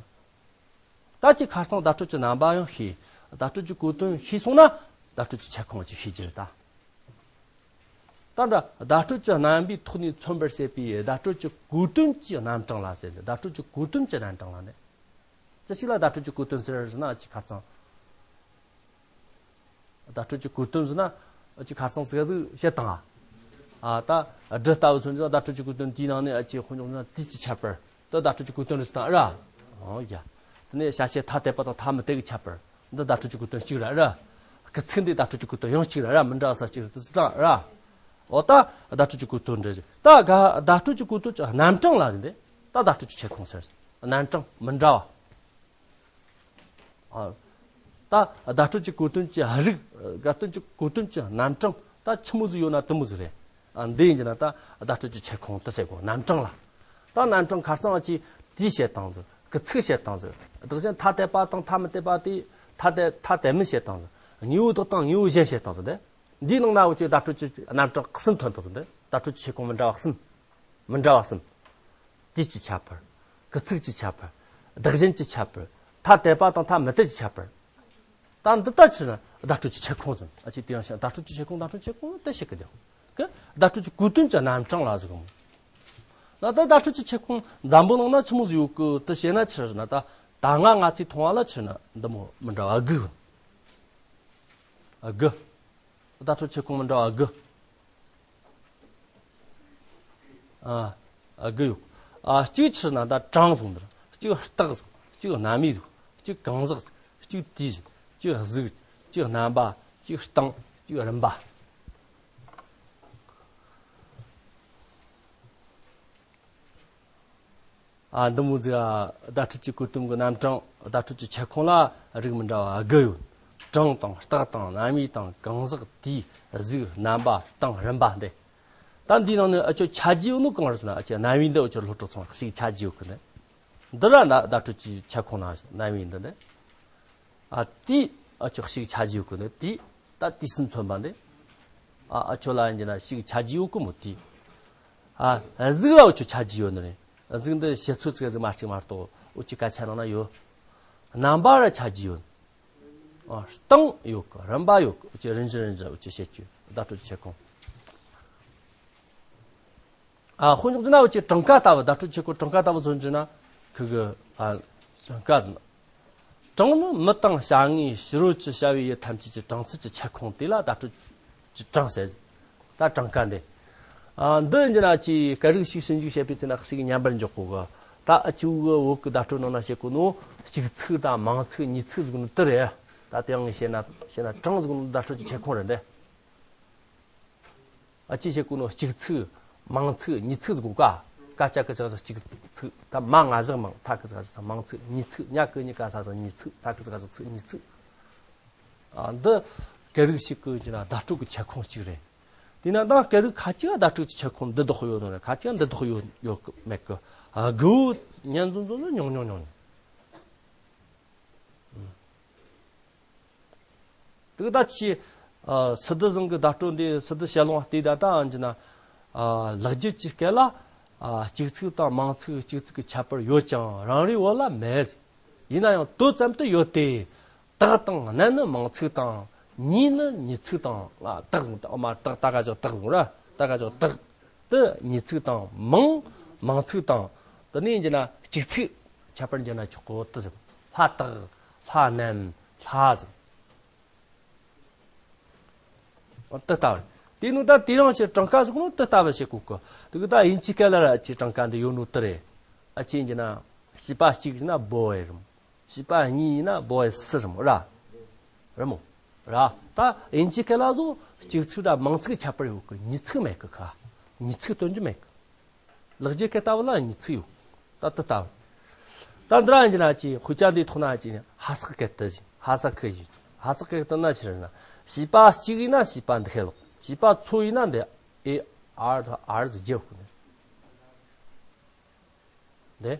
ད་ཅིག་ཁ་རྩང་བརྡ་སྤྲོད་ཀྱི་རྣམ་པ་ཡང་ཤེས། བརྡ་སྤྲོད་ཀྱི་གོ་དོན་ཤེས་སོང་ན། བརྡ་སྤྲོད་ཀྱི་ཁྱབ་ཁོངས་ཅིག་ཤེས་རྒྱུ་རེད་ད། ད་འདྲ་བརྡ་སྤྲོད་ཀྱི་རྣམ་པའི་ཐོག་ནས་མཚོན་པར་བྱེད་པའི་བརྡ་སྤྲོད་ཀྱི་གོ་དོན་གྱི་རྣམ་གྲངས་ལ་ཟེར། བརྡ་སྤྲོད་ཀྱི་གོ་དོན་གྱི་རྣམ་གྲངས་ལ་ནི། ཅི་ཞིག་ལ་བརྡ་སྤྲོད་ཀྱི་གོ་དོན་ཟེར་ཟེར་ན། ཅིག་ཁ་རྩང་། བརྡ་སྤྲོད་ཀྱི་གོ་དོན་ཟེར་ན། ཅིག་ཁ་རྩང་ཟིག་ཟིག་བཤད་བཏང་ཨ། ཨ། ད་སྒྲ་ལྟ་བུ་མཚོན་ན་བརྡ་སྤྲོད་ཀྱི་གོ་དོན་དེའི་ནང་ནས། ཨ། ཅིག་དཔེ་འཇོག་ན་དུས་ཀྱི་ཁྱད་པར། ད་བརྡ་སྤྲོད་ཀྱི་གོ་དོན་རེད་ཟེར་བཏང་ཨ་ར། ཨོ་ཡ། དེ་ནས་བྱ་བྱེད་ཐ་དད་པ་དང་ཐ་མི་དད་ཀྱི་ཁྱད་པར། འདི་བརྡ་སྤྲོད་ཀྱི་གོ་དོན་གཅིག་རེད་ར། སྐུལ་ཚིག་འདི་བརྡ་སྤྲོད་ཀྱི་གོ་དོན་ཡང་གཅིག་རེད་ར། མི་འདྲ་ས་གཅིག་རེད་ཟེར་བཏང་ར། འོ་ད་བརྡ་སྤྲོད་ཀྱི་གོ་དོན་འདྲ་ཞིག་ད་ག་བརྡ་སྤྲོད་ཀྱི་གོ་དོན་གྱི་རྣམ་གྲངས་ལ་ཟེར་ཏེ། ད་བརྡ་སྤྲོད་ཀྱི་ཁྱབ་ཁོངས་ཟེར། རྣམ་གྲངས་མི་འདྲ་བ། ཨ། ད་བརྡ་སྤྲོད་ཀྱི་གོ་དོན་གྱི་རིགས། བརྡ་སྤྲོད་ཀྱི་གོ་དོན་གྱི་རྣམ་གྲངས་ད་ཆི་མོ་ཟིག་ཡོད་ན་དེ་མོ་ཟིག་རེད། ཨ། འདི་ཡིན་གྱི་ན་ད་བརྡ་སྤྲོད་ཀྱི་ཁྱབ་ཁོངས་དེ་ཟེར་གོ། རྣམ་གྲངས་ལ། ད་རྣམ་གྲངས་ཁ་རྩང་གཅིག་དེའི་བཤད་སྟངས་ཟིག་སྐུལ་ཚིག་བཤད་སྟངས་ཟིག་བདག་གཞན་ཐ་དད་པ་དང་ཐ་མི་དད་པ་དེ། ཐ་དད་ཐ་དད་མིན་བཤད་སྟངས་ཟིག་དངོས་པོ་བདག་དང་དངོས་པོ་གཞན་བཤད་སྟངས་ཟིག་འདི། འདིའི་ནང་ན་འུ་ཅག་བརྡ་སྤྲོད་ཀྱི་རྣམ་གྲངས་གསུམ་ཐོན་ཐུབ་ཟིན་ཏེ། བརྡ་སྤྲོད་ཀྱི་ཁྱབ་ཁོངས་མི་འདྲ་བ་གསུམ། མི་འདྲ་བ་གསུམ། དུས་ཀྱི་ཁྱད་པར། སྐུལ་ཚིག་གི་ཁྱད་པར། བདག་གཞན་གྱི་ཁྱད་པར། ཐ་དད་པ་དང་ཐ་མི་དད་ཀྱི་ཁྱད་པར། ད་འདི་ལྟར་ཕྱིར་ན་བརྡ་སྤྲོད་ཀྱི་ཁྱབ་ཁོངས་ཟིན། ཨ་ཅེ་དེ་ཡང་བཤད། བརྡ་སྤྲོད་ཀྱི་ཁྱབ་ཁོངས། བརྡ་སྤྲོད་ཀྱི་ཁྱབ་ཁོངས་དེ་བཤད་གི་དེ། ཀི་བརྡ་སྤྲོད་ཀྱི་གོ་དོན་གྱི་རྣམ་གྲངས་ལ་ཟེར་གོ། ད་ལྟ་བརྡ་སྤྲོད་ཀྱི་ཁྱབ་ཁོངས་འཛམ་བུ་གླིང་ན་ཆི་མོ་ཟིག་ཡོད་གི་དེ་བཤད་ན། ཕྱིར་ན་ད་ད་སྔ་ང་ཚོས་མཐོང་བ་ལ་ཕྱིར་ན་འདི་མོ་མི་འདྲ་བ་དགུ། ཨ། དགུ། བརྡ་སྤྲོད་ཁྱབ་ཁོངས་མི་འདྲ་བ་དགུ། ཨ། ཨ། དགུ་ཡོད། ཨ། གཅིག་ཕྱིར་ན་ད་གྲངས་ཟིག་འདིར། གཅིག་རྟགས་ཟིག་གཅིག་རྣམ་དབྱེ་ཟིག་གཅིག་གང་ཟག་ཟིག་གཅིག་དུས་ཟིག་གཅིག་གཟུགས། གཅིག་རྣམ་པ། གཅིག་སྟངས། གཅིག་རིམ་པ། ཨ། འདི་མོ་ཟིག་བརྡ་སྤྲོད་ཀྱི་གོ་དོན་གྱི་རྣམ་གྲངས། བརྡ་སྤྲོད་ཀྱི་ཁྱབ་ཁོངས་ལ་རིགས་མི་འདྲ་བ་དགུ་ཡོད། གྲངས་དང་རྟགས་དང་རྣམ་དབྱེ་དང་གང་ཟག་དུས་གཟུགས་རྣམ་པ་སྟངས་རིམ་པ་འདི། ད་འདིའི་ནང་ནས་འུ་ཅོ་ཆ་རྒྱུས་ཡོད་ནོ་གང་རེད་ཟེར་ན། འུ་ཅོ་རྣམ་དབྱེ་འདི་འུ་ཅོ་སློབ་གྲོགས་ཚང་ཞིག་ཆ་རྒྱུས་ཡོད་གི་ནི། འདི་ར་ན་བརྡ་སྤྲོད་ཀྱི་ཁྱབ་ཁོངས་ན་རྣམ་དབྱེ་འདི་ནི། ཨ། དུས་འུ་ཅོ་ཞིག་ཆ་རྒྱུས་ཡོད་གི་ནི། དུས་ད་དུས་གསུམ་མཚོན་པ་འདི། ཨ། འུ་ཅོ་ལ་ཡིན་གྱི་ན་ཞིག་ཆ་རྒྱུས་ཡོད་གི་མོ་དུས། ཨ། གཟུགས་ར་འུ་ཅོ་ཆ་རྒྱུས་ཡོད་ནི་རེད། གཟུགས་འདི་བཤད་ཚོད་ཅིག་ཟིག་མ་གཅིག་མ་གཏོགས་འུ་ཅོ་སྐད་ཆ་ནང་ན་ཡོད། རྣམ་པ་ར་ཆ་རྒྱུས་ཡོད། ཨ། སྟངས་ཡོད་གི། རིམ་པ་ཡོད་གི། འུ་ཅོ་རིན་བཞིན་རིན་བཞིན་འུ་ཅོ་བཤད་རྒྱུ་བརྡ་སྤྲོད་ཀྱི་ཁྱབ་ཁོངས། ཨ། དཔེ་འཇོག་རྒྱུ་ན་འུ་ཅོ་གྲངས་ཀ་ལྟ་བུ། བརྡ་སྤྲོད་ཀྱི་ཁྱབ་ཁོངས་གྲངས་ཀ་ལྟ་བུ་མཚོན་རྒྱུ་ན། ཁུ་གི། ཨ། གྲངས་ཀ་ཟིན། གྲངས་ནི་མི་དང་བྱ་དངོས་ཕྱི་རོལ་གྱི་བྱ་བའི་ཡུལ་ཐམས་ཅད་ཀྱི་གྲངས་ཚད་ཀྱི་ཁྱབ་ཁོངས་དེ་ལ་བརྡ་སྤྲོད་ཀྱི་གྲངས་ཟེར། ད་གྲངས་ཀ་འདི། ཨ། འདི་ཡིན་གྱི་ན་ཅིག་སྐད་རིགས་ཤིག་ཞིབ་འཇུག་བྱེད་པའི་ཚེ་ན་ཞིག་ཉམས་པར་འཇོག་གོ་གི། ད་འུ་ཅོ་གི་བོད་ཀྱི་བརྡ་སྤྲོད་ནང་ན་བཤད་གོ་ནོ་གཅིག་ཚིག་དང་མང་ཚིག་གཉིས་ཚིག་ཟེར་གོ་ནོ་དེ་རེད། ད་དེ་ཡང་ངས་བཤད་ན་བཤད་ན་གྲངས་ཟེར་གོ་ནོ་བརྡ་སྤྲོད་ཀྱི་ཁྱབ་ཁོངས་རེད་འདི། ཨ། ཅི་བཤད་གོ་ནོ་གཅིག་ཚིག་མང་ཚིག་གཉིས་ཚིག་ཟེར་གོ་ཀ། ཀ་ཅ་གི་ཅ་གི་གཅིག་ཚིག་ད་མ་ང་བཞག་མང་ཚ་གི་ཚ་གི་ཚ་མང་ཚིག་གཉིས་ཚིག་ཉ་གི་ཉི་ག་ས་ས་གཉིས་ཚིག་ཚ་གི་ཚ་གི་ཚ་ཚིག་གཉིས་ཚིག་ཨ། འདི་སྐད་རིགས་ཤིག་གི་ཡིན་གྱི་ན་བརྡ་སྤྲོད་ཀྱི་ཁྱབ་ཁོངས་གཅིག་རེད། དེས་ན་ད་སྐད་རིགས་ཁ་ཅིག་བརྡ་སྤྲོད་ཀྱི་ཁྱབ་ཁོངས་འདི་དག་ཡོད་ནོ་རེད། ཁ་ཅིག་འདི་དག་ཡོད་ཡོད་གི་མེད་གི། ཨ། དགུ་བོ་ཉན་ཟུང་ཟུང་ཟུང་ཉུང་ཉུང་ཉུང་ཉུང་། དེ་གི་ད་ཅི། ཨ། སི་ཏུ་ཟིང་གི་བརྡ་སྤྲོད་འདི། སི་ཏུ་ཞལ་ལུང་བལྟས་ད་ད་ཡིན་གྱི་ན། ཨ། ལེགས་སྦྱར་གྱི་སྐད་ལ། ཨ། གཅིག་ཚིག་དང་མང་ཚིག་གཅིག་ཚིག་གི་ཁྱད་པར་ཡོད་ཀྱང་རང་རེའི་བོད་ལ་མེད། ཡིན་ན་ཡང་དོད་ཙམ་དུ་ཡོད་དེ། དག་དང་ལྔ་ནི་མང་ཚིག་དང་། གཉིས་ནི་ཉིས་ཚིག་དང་། ཨ། དག་ཟེར། ཨ་མ་དག་ད་ག་ཅག་དག་ཟེར་ར། ད་ག་ཅག་དག་དེ་ཉིས་ཚིག་དང་། མང་མང་ཚིག་དང་། དེ་ནས་ཡིན་གྱི་ན་གཅིག་ཚིག་ཁྱད་པར་འབྱེད་ན་ཆོག་གོ་དེ་ཟེར། ལྷ་དག་ལྷ་རྣམས་ལྷ་ཟེར། དེ་ལྟ་བུ་རེད། དེ་ནི་ད་དེ་རང་ཞིག་གྲངས་ཀ་ཟེར་གོ་ནོ་དེ་ལྟ་བུ་བྱེད་གོ་གི། དེ་གི་ད་དབྱིན་ཇིའི་སྐད་ལ་ར་ཅིག་གྲངས་ཀ་འདི་ཡོད་ནོ་དེ་རེད། ཨ། ཅི་ཡིན་གྱི་ན་བྱིས་པ་གཅིག་ཡིན་ན་བོ་ཡི་རེད་མོ། བྱིས་པ་གཉིས་ཡིན་ན་བོ་ཡི་སི་རེད་མོ་ར། རེད་མོ། ར། ད་དབྱིན་ཇིའི་སྐད་ལ་ཟོ་གཅིག་ཚིག་ར་མང་ཚིག་ཁྱད་པར་ཡོད་གི། ཉིས་ཚིག་མེད་གི་ཁ། ཉིས་ཚིག་སྟོན་རྒྱུ་མེད་གི། ལེགས་སྦྱར་སྐད་ལྟ་བུ་ལ་ཉིས་ཚིག་ཡོད། ད་དེ་ལྟ་བུ། ད་འདི་ར་ཡིན་གྱི་ན་ཅི། དཔེ་ཆ་འདིའི་ཐོག་ན་ཅི། ཧ་སག་སྐད་དེ་ཅི། ཧ་སག་ཁི་ཡིན། ཧ་སག་སྐད་དེ་ན་ཕྱིར་ན། བྱིས་པ་གཅིག་ཡིན་ན་བྱིས་པ་འདི་ཁས་ལོག་བྱིས་པ་ཚོ་ཡིན་ན་འདི་ཨེ་ཨར་ཨར་ཟེར་རྒྱབ་ཁུ་ནས། འདི།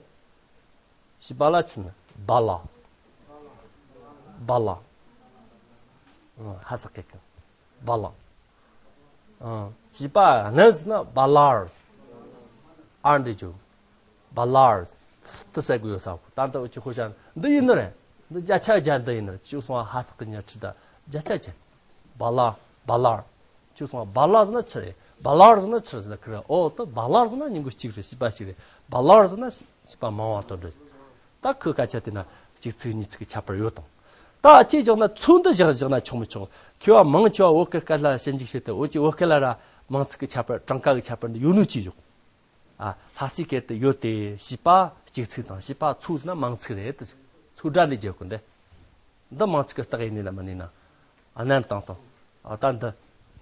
བྱིས་པ་ལ་ཕྱིན་ན་བ་ལ། བ་ལ། ཨ། ཧ་སག་སྐད་ཀི། བ་ལ། ཨ། བྱིས་པ་རྣམས་ཟེར་ན་བ་ལར། ཨར་འདི་བརྗོད། བ་ལར། དེ་ཟེར་དགོས་ཡོད་ས་གོ། ད་ལྟ་འུ་ཅག་ཤོད་བྱ་འདི་ཡིན་ནི་རེད། འདི་བརྒྱ་ཆ་བརྒྱ་འདི་ཡིན་ནི་རེད། ཅིག་སོང་བ་ཧ་སག་གི་ཉར་ཁྲི་ད་བརྒྱ་ཆ་བརྒྱ། བ་ལ། བ་ལར། ཅིག་སོང་བ་བ་ལ་ཟེར་ན་ཆི་རེད། བ་ལར་ཟེར་ན་ཆི་རེད་ཟེར་ན་ཁི་རེད། ཨོ་ད་བ་ལར་ཟེར་ན་མྱི་མགོ་གཅིག་རེད། བྱིས་པ་གཅིག་རེད། བ་ལར་ཟེར་ན་བྱིས་པ་མང་བ་དོན་རེད། ད་ཁོའི་སྐད་ཆ་དེ་ན་གཅིག་ཚིག་གཉིས་ཚིག་གི་ཁྱད་པར་ཡོད་དང་། ད་ཅིག་བཞག་ན་ཚུལ་འདི་བཞག་བཞག་ན་ཆོག་མི་ཆོག་མཁས་པ་མང་ཆེ་བ་བོད་སྐད་སྐད་ལ་ཞིབ་འཇུག་བྱས་ཏེ། འུ་ཅག་བོད་སྐད་ལ་ར་མང་ཚིག་གི་ཁྱད་པར། གྲངས་ཀ་གི་ཁྱད་པར་འདི་ཡོད་ནོ་ཅི་བཞག་ཨ། ལྷ་སའི་སྐད་དུ་ཡོད་དེ། བྱིས་པ་གཅིག་ཚིག་དང་བྱིས་པ་ཚོ་ཟེར་ན་མང་ཚིག་རེད་དེ། ཚོ་སྒྲ་འདི་རྒྱབ་གི་འདི། འདི་མང་ཚིག་གི་རྟགས་ཡིན་ནི་ལ་མིན་ནི་ན། ཨ། རྣམ་དང་དང་། ཨ། ད་འདི།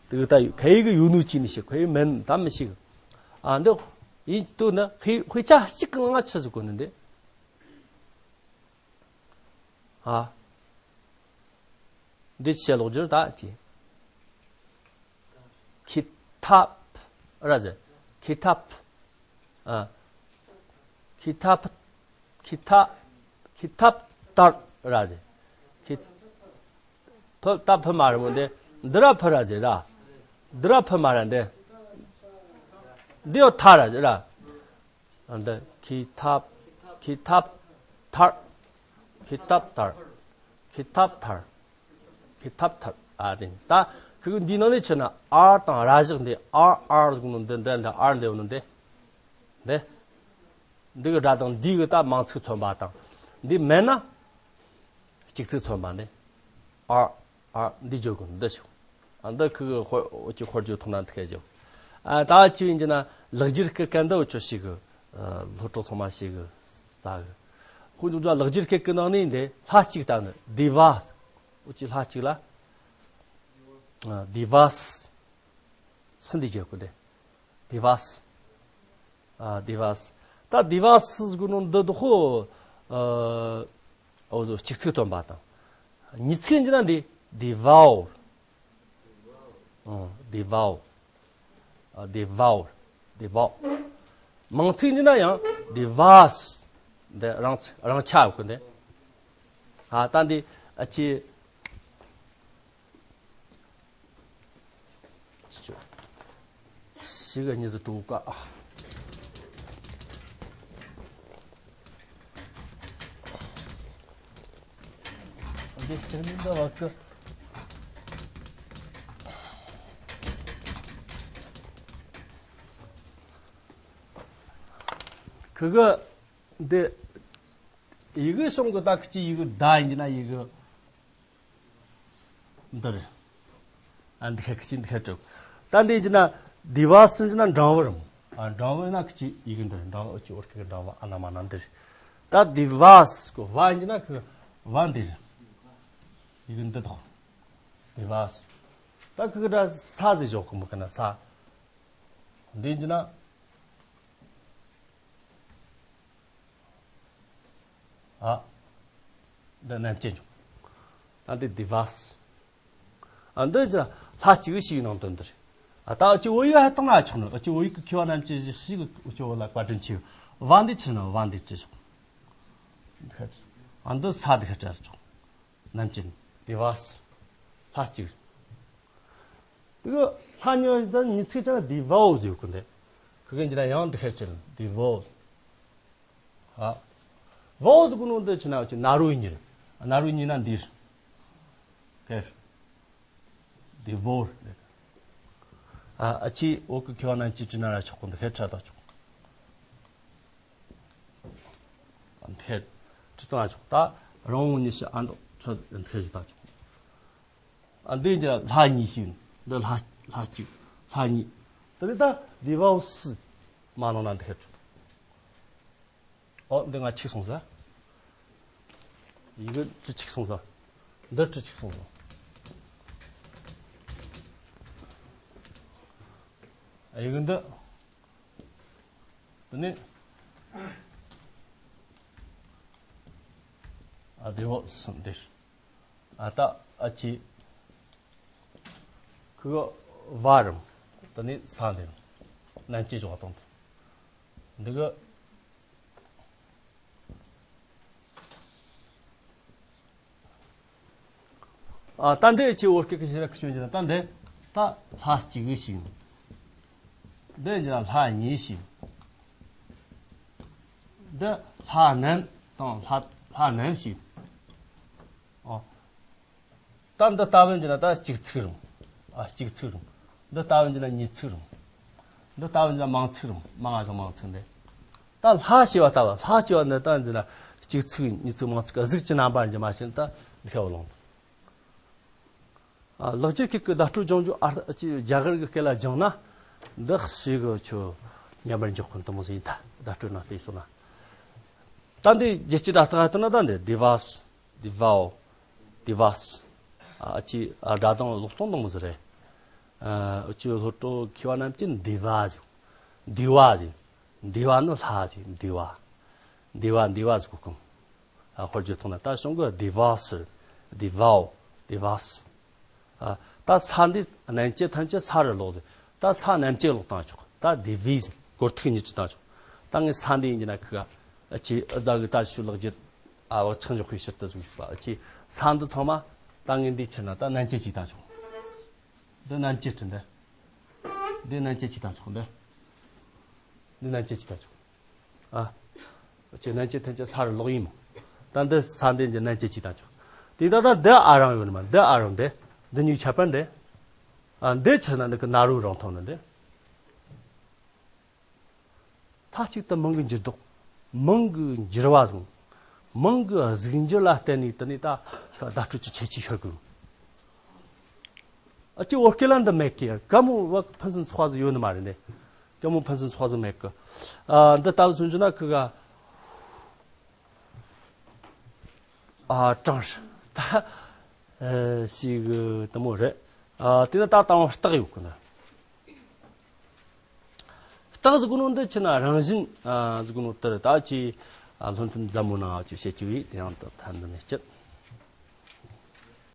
དེ་གི་ད་ཁ་ཡི་གི་ཡོད་ནོ་ཅི་ནི་ཤེས། ཁ་ཡི་མེད་ད་མི་ཤེས་གི། ཨ་འདི་ཡིན་དུ་ནི་ཧི་ཧི་ཆ་གཅིག་གི་ང་ཆི་ཟིག་གོ་ནི་འདི། ཨ་འདི་ཆི་ལོག་འགྱུར་ད་ཅི། ཁི་ཐབ་ར་ཟེར། ཁི་ཐབ། ཨ། ཁི་ཐབ། ཁི་ཐབ། ཁི་ཐབ་ཐར་ར་ཟེར། ཁི་ཕ་ད་ཕ་མ་རེད་མོ་འདི། འདི་ར་ཕ་ར་ཟེར་ར། འདི་ར་ཕ་མ་ར་འདི། འདི་ཡོ་ཐ་ར་ཟེར་ར། འདི་ཁི་ཐབ། ཁི་ཐབ་ཐར། ཁི་ཐབ་ཐར། ཁི་ཐབ་ཐར། ཁི་ཐབ་ཐར། ཨ་དེ་ད་ཁི་གི་འདི་ནང་ནས་ཆི་ན་ཨར་དང་ར་བཞག་འདི་ཨར་ཨར་ཟེར་ནོ་འདི་འདི་འདི་ཨར་འདི་ཡོད་ནོ་འདི། འདི། འདི་གི་སྒྲ་དང་འདི་གི་ད་མིང་ཚིག་མཚོན་པ་དང་། འདི་མེད་ན། གཅིག་ཚིག་མཚོན་པ་འདི། ཨར། ཨར། འདི་བརྗོད་དགོས་འདི་ཞིག་ཨ་འདི་ཁི་གི་ཧོ་ཨོ་ཅི་ཧོར་བརྗོད་ཐུང་ན་འདི་ཁ་བརྗོད། ཨ་ད་ཅི་ཡིན་གྱི་ན་ལེགས་སྦྱར་སྐད་ཀ་འདི་འུ་ཆོ་ཞིག་གི། ཨ་སློབ་གྲོགས་ཚང་མ་ཞིག་གི་ས་གི། ཁོ་ཚོ་ལེགས་སྦྱར་སྐད་ཀི་ནང་ནས་འདི་ལྷ་གཅིག་ལྟ་ནི་དེ་བ། འུ་ཅི་ལྷ་གཅིག་ལ། ཨ་དེ་བ་སི། སི་འདི་བརྗོད་དགོས་འདི། དེ་བ་སི། ཨ་དེ་བ་སི། ད་དེ་བ་སི་ཟེར་གོ་ནོ་འདི་དོ་ཁོ། ཨ་འོ་ཟོ་གཅིག་ཚིག་སྟོན་པ་དང་། གཉིས་ཚིག་འཇི་ན་འདི་དེ་བའོ། ཨ་དེ་བའོ། ཨ་དེ་བའོ། དེ་བའོ། མིང་ཚིག་འཇི་ན་ཡང་དེ་བ་སི། འདི་རང་ཚིག་རང་ཆ་ཡོད་གི་འདི། ཨ་ད་འདི་ཨ་ཅི། ཞིག་གཉིས་སུ་དྲུག་ག་འདི་སྤྱིར་མི་འདྲ་བ་ཀི། ཁི་གི་འདི་ཡི་གེ་སོང་གི་ད་ཁི་ཅི་ཡི་གེ་ད་ཡིན་གྱི་ན་ཡི་གེ་འདི་རེད། ཨ་འདི་ཁ་ཁི་ཅི་འདི་ཁ་དྲུག་ད་འདི་ཡིན་གྱི་ན་དེ་བ་སི་ཡིན་གྱི་ན་འགྲེང་བུ་རེད་མོ། ཨ་འགྲེང་བུ་ཡིན་ན་ཁི་ཅི་ཡི་གེ་འདི་རེད། འགྲེང་བུ་འུ་ཅི་འུར་ཁི་གི་འགྲེང་བུ་ཨ་ན་མ་ན་འདི་རེད། ད་དེ་བ་སི་གོ་བ་ཡིན་གྱི་ན་ཁི་བ་འདི་རེད། ཡི་གེ་འདི་དག་དེ་བ་སི། ད་ཁི་གི་ད་ས་ཟེར་ཞོག་གི་མོ་ཁི་ན་ས། འདི་ཡིན་གྱི་ན། ཨ། འདི་རྣམ་བཅད་འཇོག་ད་འདི་དེ་བ་སི། ཨ་འདི་ཅི་ལྷ་གཅིག་ཞིག་ནང་དོན་འདིར། ཨ་ད་ཨ་ཅི་བོད་ཡིག་ཧ་བཏང་ན་ཆོག་ནི། ཨ་ཅི་བོད་ཡིག་གི་མཁས་པ་རྣམས་ཀྱིས་ཞིག་ཞིག་ཨ་ཅི་བོད་ལ་བཀའ་དྲིན་ཆེ། བ་འདི་ཆི་ན་བ་འདི་ཅི་ཆོག་ཨ་འདི་ས་འདི་ཁ་བྲལ་ཆོག་རྣམ་བཅད་དེ་བ་སི། ལྷ་གཅིག་དེ་གི་ལྷ་གཉིས་ད་གཉིས་ཚིག་ཅང་དེ་བའོ་ཟེར་གོ་འདི། ཁི་གི་འཇི་ན་ཡང་འདི་ཁ་བྲལ་དེ་བའོ། ཨ། བའོ་ཟེར་གོ་ནོ་འདི་ཆི་ན་ཆི་ན་རོ་ཡིན་གྱི་རེད། ན་རོ་ཡིན་ན་འདིར། ཁེར། འདི་བོར། ཨ་ཨ་ཅི་འོ་ཀི་ཁེ་བ་ན་ཅི་ཅི་ན་ར་ཆོག་གོ་འདི་ཁེར་ཁྲ་དག་ཆོག་ཨ་འདི་ཁེར་ཅི་དང་ཆོག་ད་རང་ངོ་ཉི་ཤུ་ཨ་འདོག་ཁྲ་འདི་ཁེར་ཅི་དག་ཆོག་ཨ་འདི་འདི་ལྷ་གཉིས་ཤིག་འདི་ལྷ་ལྷ་གཅིག་ལྷ་གཉིས། ད་འདི་ད་འདི་བའོ་སི་མ་ནང་ན་འདི་ཁེར་ཆོག་ཨོ་འདི་ང་ཆིག་སོང་ཟེར། ཡི་གེ་ཅི་ཆིག་སོང་ཟེར། འདི་ཅི་ཆིག་སོང་ཟེར། ཡི་གེ་འདི། འདི་ནི། ཨ་བདེ་བོ་སུ་འདིར། ཨ་ད་ཨ་ཅི། ཁུ་གོ་བ་རམ། ད་ནི་ས་འདིར། ནན་ཅི་ཅོག་གཏོང་དུ། འདི་གི། ཨ་ད་འདི་ཅི་འོ་སྐད་ཀྱི་ཞེ་ར་ཁུ་ཆོན་ཅི་ན་ད་འདི་ད་ལྷ་གཅིག་གི་ཞིག་འདི་ཅི་ན་ལྷ་གཉིས་ཤིག་འདི་ལྷ་རྣམས་དང་ལྷ་ལྷ་རྣམས་ཤིག་ཨོ། ད་འདི་ལྟ་བུ་ཡིན་ན་ད་གཅིག་ཚིག་རུང་། ཨ་གཅིག་ཚིག་རུང་། འདི་ལྟ་བུ་ཡིན་ན་གཉིས་ཚིག་རུང་། འདི་ལྟ་བུ་ཡིན་ན་མང་ཚིག་རུང་། མང་ང་ཞིང་མང་ཚིག་འདི། ད་ལྷ་ཞེས་པ་ལྟ་བུ་ལྷ་ཞེས་པ་འདི་ད་འདི་ན་གཅིག་ཚིག་གཉིས་ཚིག་མང་ཚིག་གཟུགས་ཀྱི་རྣམ་པ་འགྱུར་མ་ཞིག་ད་འདི་ཁ་བ་ལོང་། ཨ་ལེགས་སྦྱར་སྐད་ཀྱི་བརྡ་སྤྲོད་སྦྱང་རྒྱུ་ཨ་ཅི་རྒྱ་གར་གྱི་སྐད་ལ་སྦྱངས་ན་འདི་ཞིག་གི་ཆོ་ཉམས་པར་འཇོག་གི་འདི་མོ་ཟིན་ད་བརྡ་སྤྲོད་ན་བལྟས་སོང་ན། ད་འདི་རྒྱལ་སྤྱི་སྒྲ་རྟགས་ལྟར་ན་ད་འདི་དེ་བ་སི། དེ་བའོ། དེ་བ་སི། ཨ་ཅི་ཨ་སྒྲ་གདངས་ཀློག་སྟངས་འདི་མོ་ཟིག་རེད། ཨ་ཅི་ལྷོ་ཏྲོ་མཁས་པ་རྣམས་ཀྱིས་འདི་བ་ཟེར། འདི་བ་ཟེར། འདི་བ་ནི་ལྷ་ཟེར། འདི་བ། འདི་བ་འདི་བ་ཟེར་གོ་གང་། ཨ་དཔེར་བརྗོད་ཐོག་ན་ད་གཞུང་གི་འདི་བ་ཟེར། འདི་བའོ། འདི་བ་ཟེར། ཨ་ད་ས་འདི་མན་ཆད་ཐམས་ཅད་ས་རུ་ལོག་ཟེར། ད་ས་མན་ཆད་ལོག་བཏང་ཆོག་ད་འདི་བི་ཟེར། སྒོར་ཐིག་གཉིས་ཅིག་བཏང་ཆོག་ད་ངས་ས་འདི་ཡིན་གྱི་ན་ཁི་ག་ཨ་ཅི་ཨ་ཛ་གི་ད་ཞུ་ལག་རྒྱུ། ཨ་བག་ཆགས་འཇོག་པའི་ཕྱིར་དུ་བཟུང་བ། ཨ་ཅི་ས་འདི་ཚང་མ་ད་ངས་འདི་ཕྱིར་ན་ད་མན་ཆད་ཅིག་བཏང་ཆོག་འདི་མན་ཆད་ཁྲི་འདི། འདི་མན་ཆད་ཅིག་བཏང་ཆོག་འདི། འདི་མན་ཆད་ཅིག་བཏང་ཆོག་ཨ། ཅི་མན་ཆད་ཐམས་ཅད་ས་རུ་ལོག་ཡིན་མོ། ད་འདི་ས་འདི་འདི་མན་ཆད་ཅིག་བཏང་ཆོག་དེ་ད་ད་འདི་ཨ་རང་ཡོད་ནི་མ། འདི་ཨ་རང་འདི། འདི་གཉིས་ཁྱད་པར་འདི། ཨ་འདི་ཕྱིར་ན་འདི་གི་ན་རུ་རང་ཐོང་ནི་འདི། མཐའ་གཅིག་ཏུ་མིང་གི་འགྱུར་ལྡོག་མིང་གི་འགྱུར་བ་བཟུང་། མིང་གི་གཟུགས་འགྱུར་ལ་བརྟེན་ནས་དེ་ནས་ད་བརྡ་སྤྲོད་ཀྱི་ཁྱད་ཆོས་ཤོར་དགོས། ཨ་ཅི་བོད་སྐད་ལ་འདི་མེད་ཀི། ག་མོ་བ་ཕུན་སུམ་ཚོགས་ཟིག་ཡོད་ནི་མ་རེད་ནི། ག་མོ་ཕུན་སུམ་ཚོགས་ཟིག་མེད་ཀི། ཨ་འདི་ལྟ་བུ་སུན་ཅུ་ན་ཁི་ག་ཨ་གྲངས་ད་ཨ་ཞིག་དུ་མོ་རེད། ཨ་དེ་ན་ད་ལྟ་བ་རྟགས་ཡོད་ཀི་ན། རྟགས་ཟེར་གོ་ནོ་འདི་ཕྱིར་ན་རང་བཞིན་ཨ་ཟེར་གོ་ནོ་དེར་ད་ཅི་ཨ་སློབ་ཚན་མཛའ་མོ་ནང་ཨ་ཅི་བཤད་ཀྱི་ཡོད། དེ་ཡང་ད་ཐ་འདི་ནས་སྤྱད།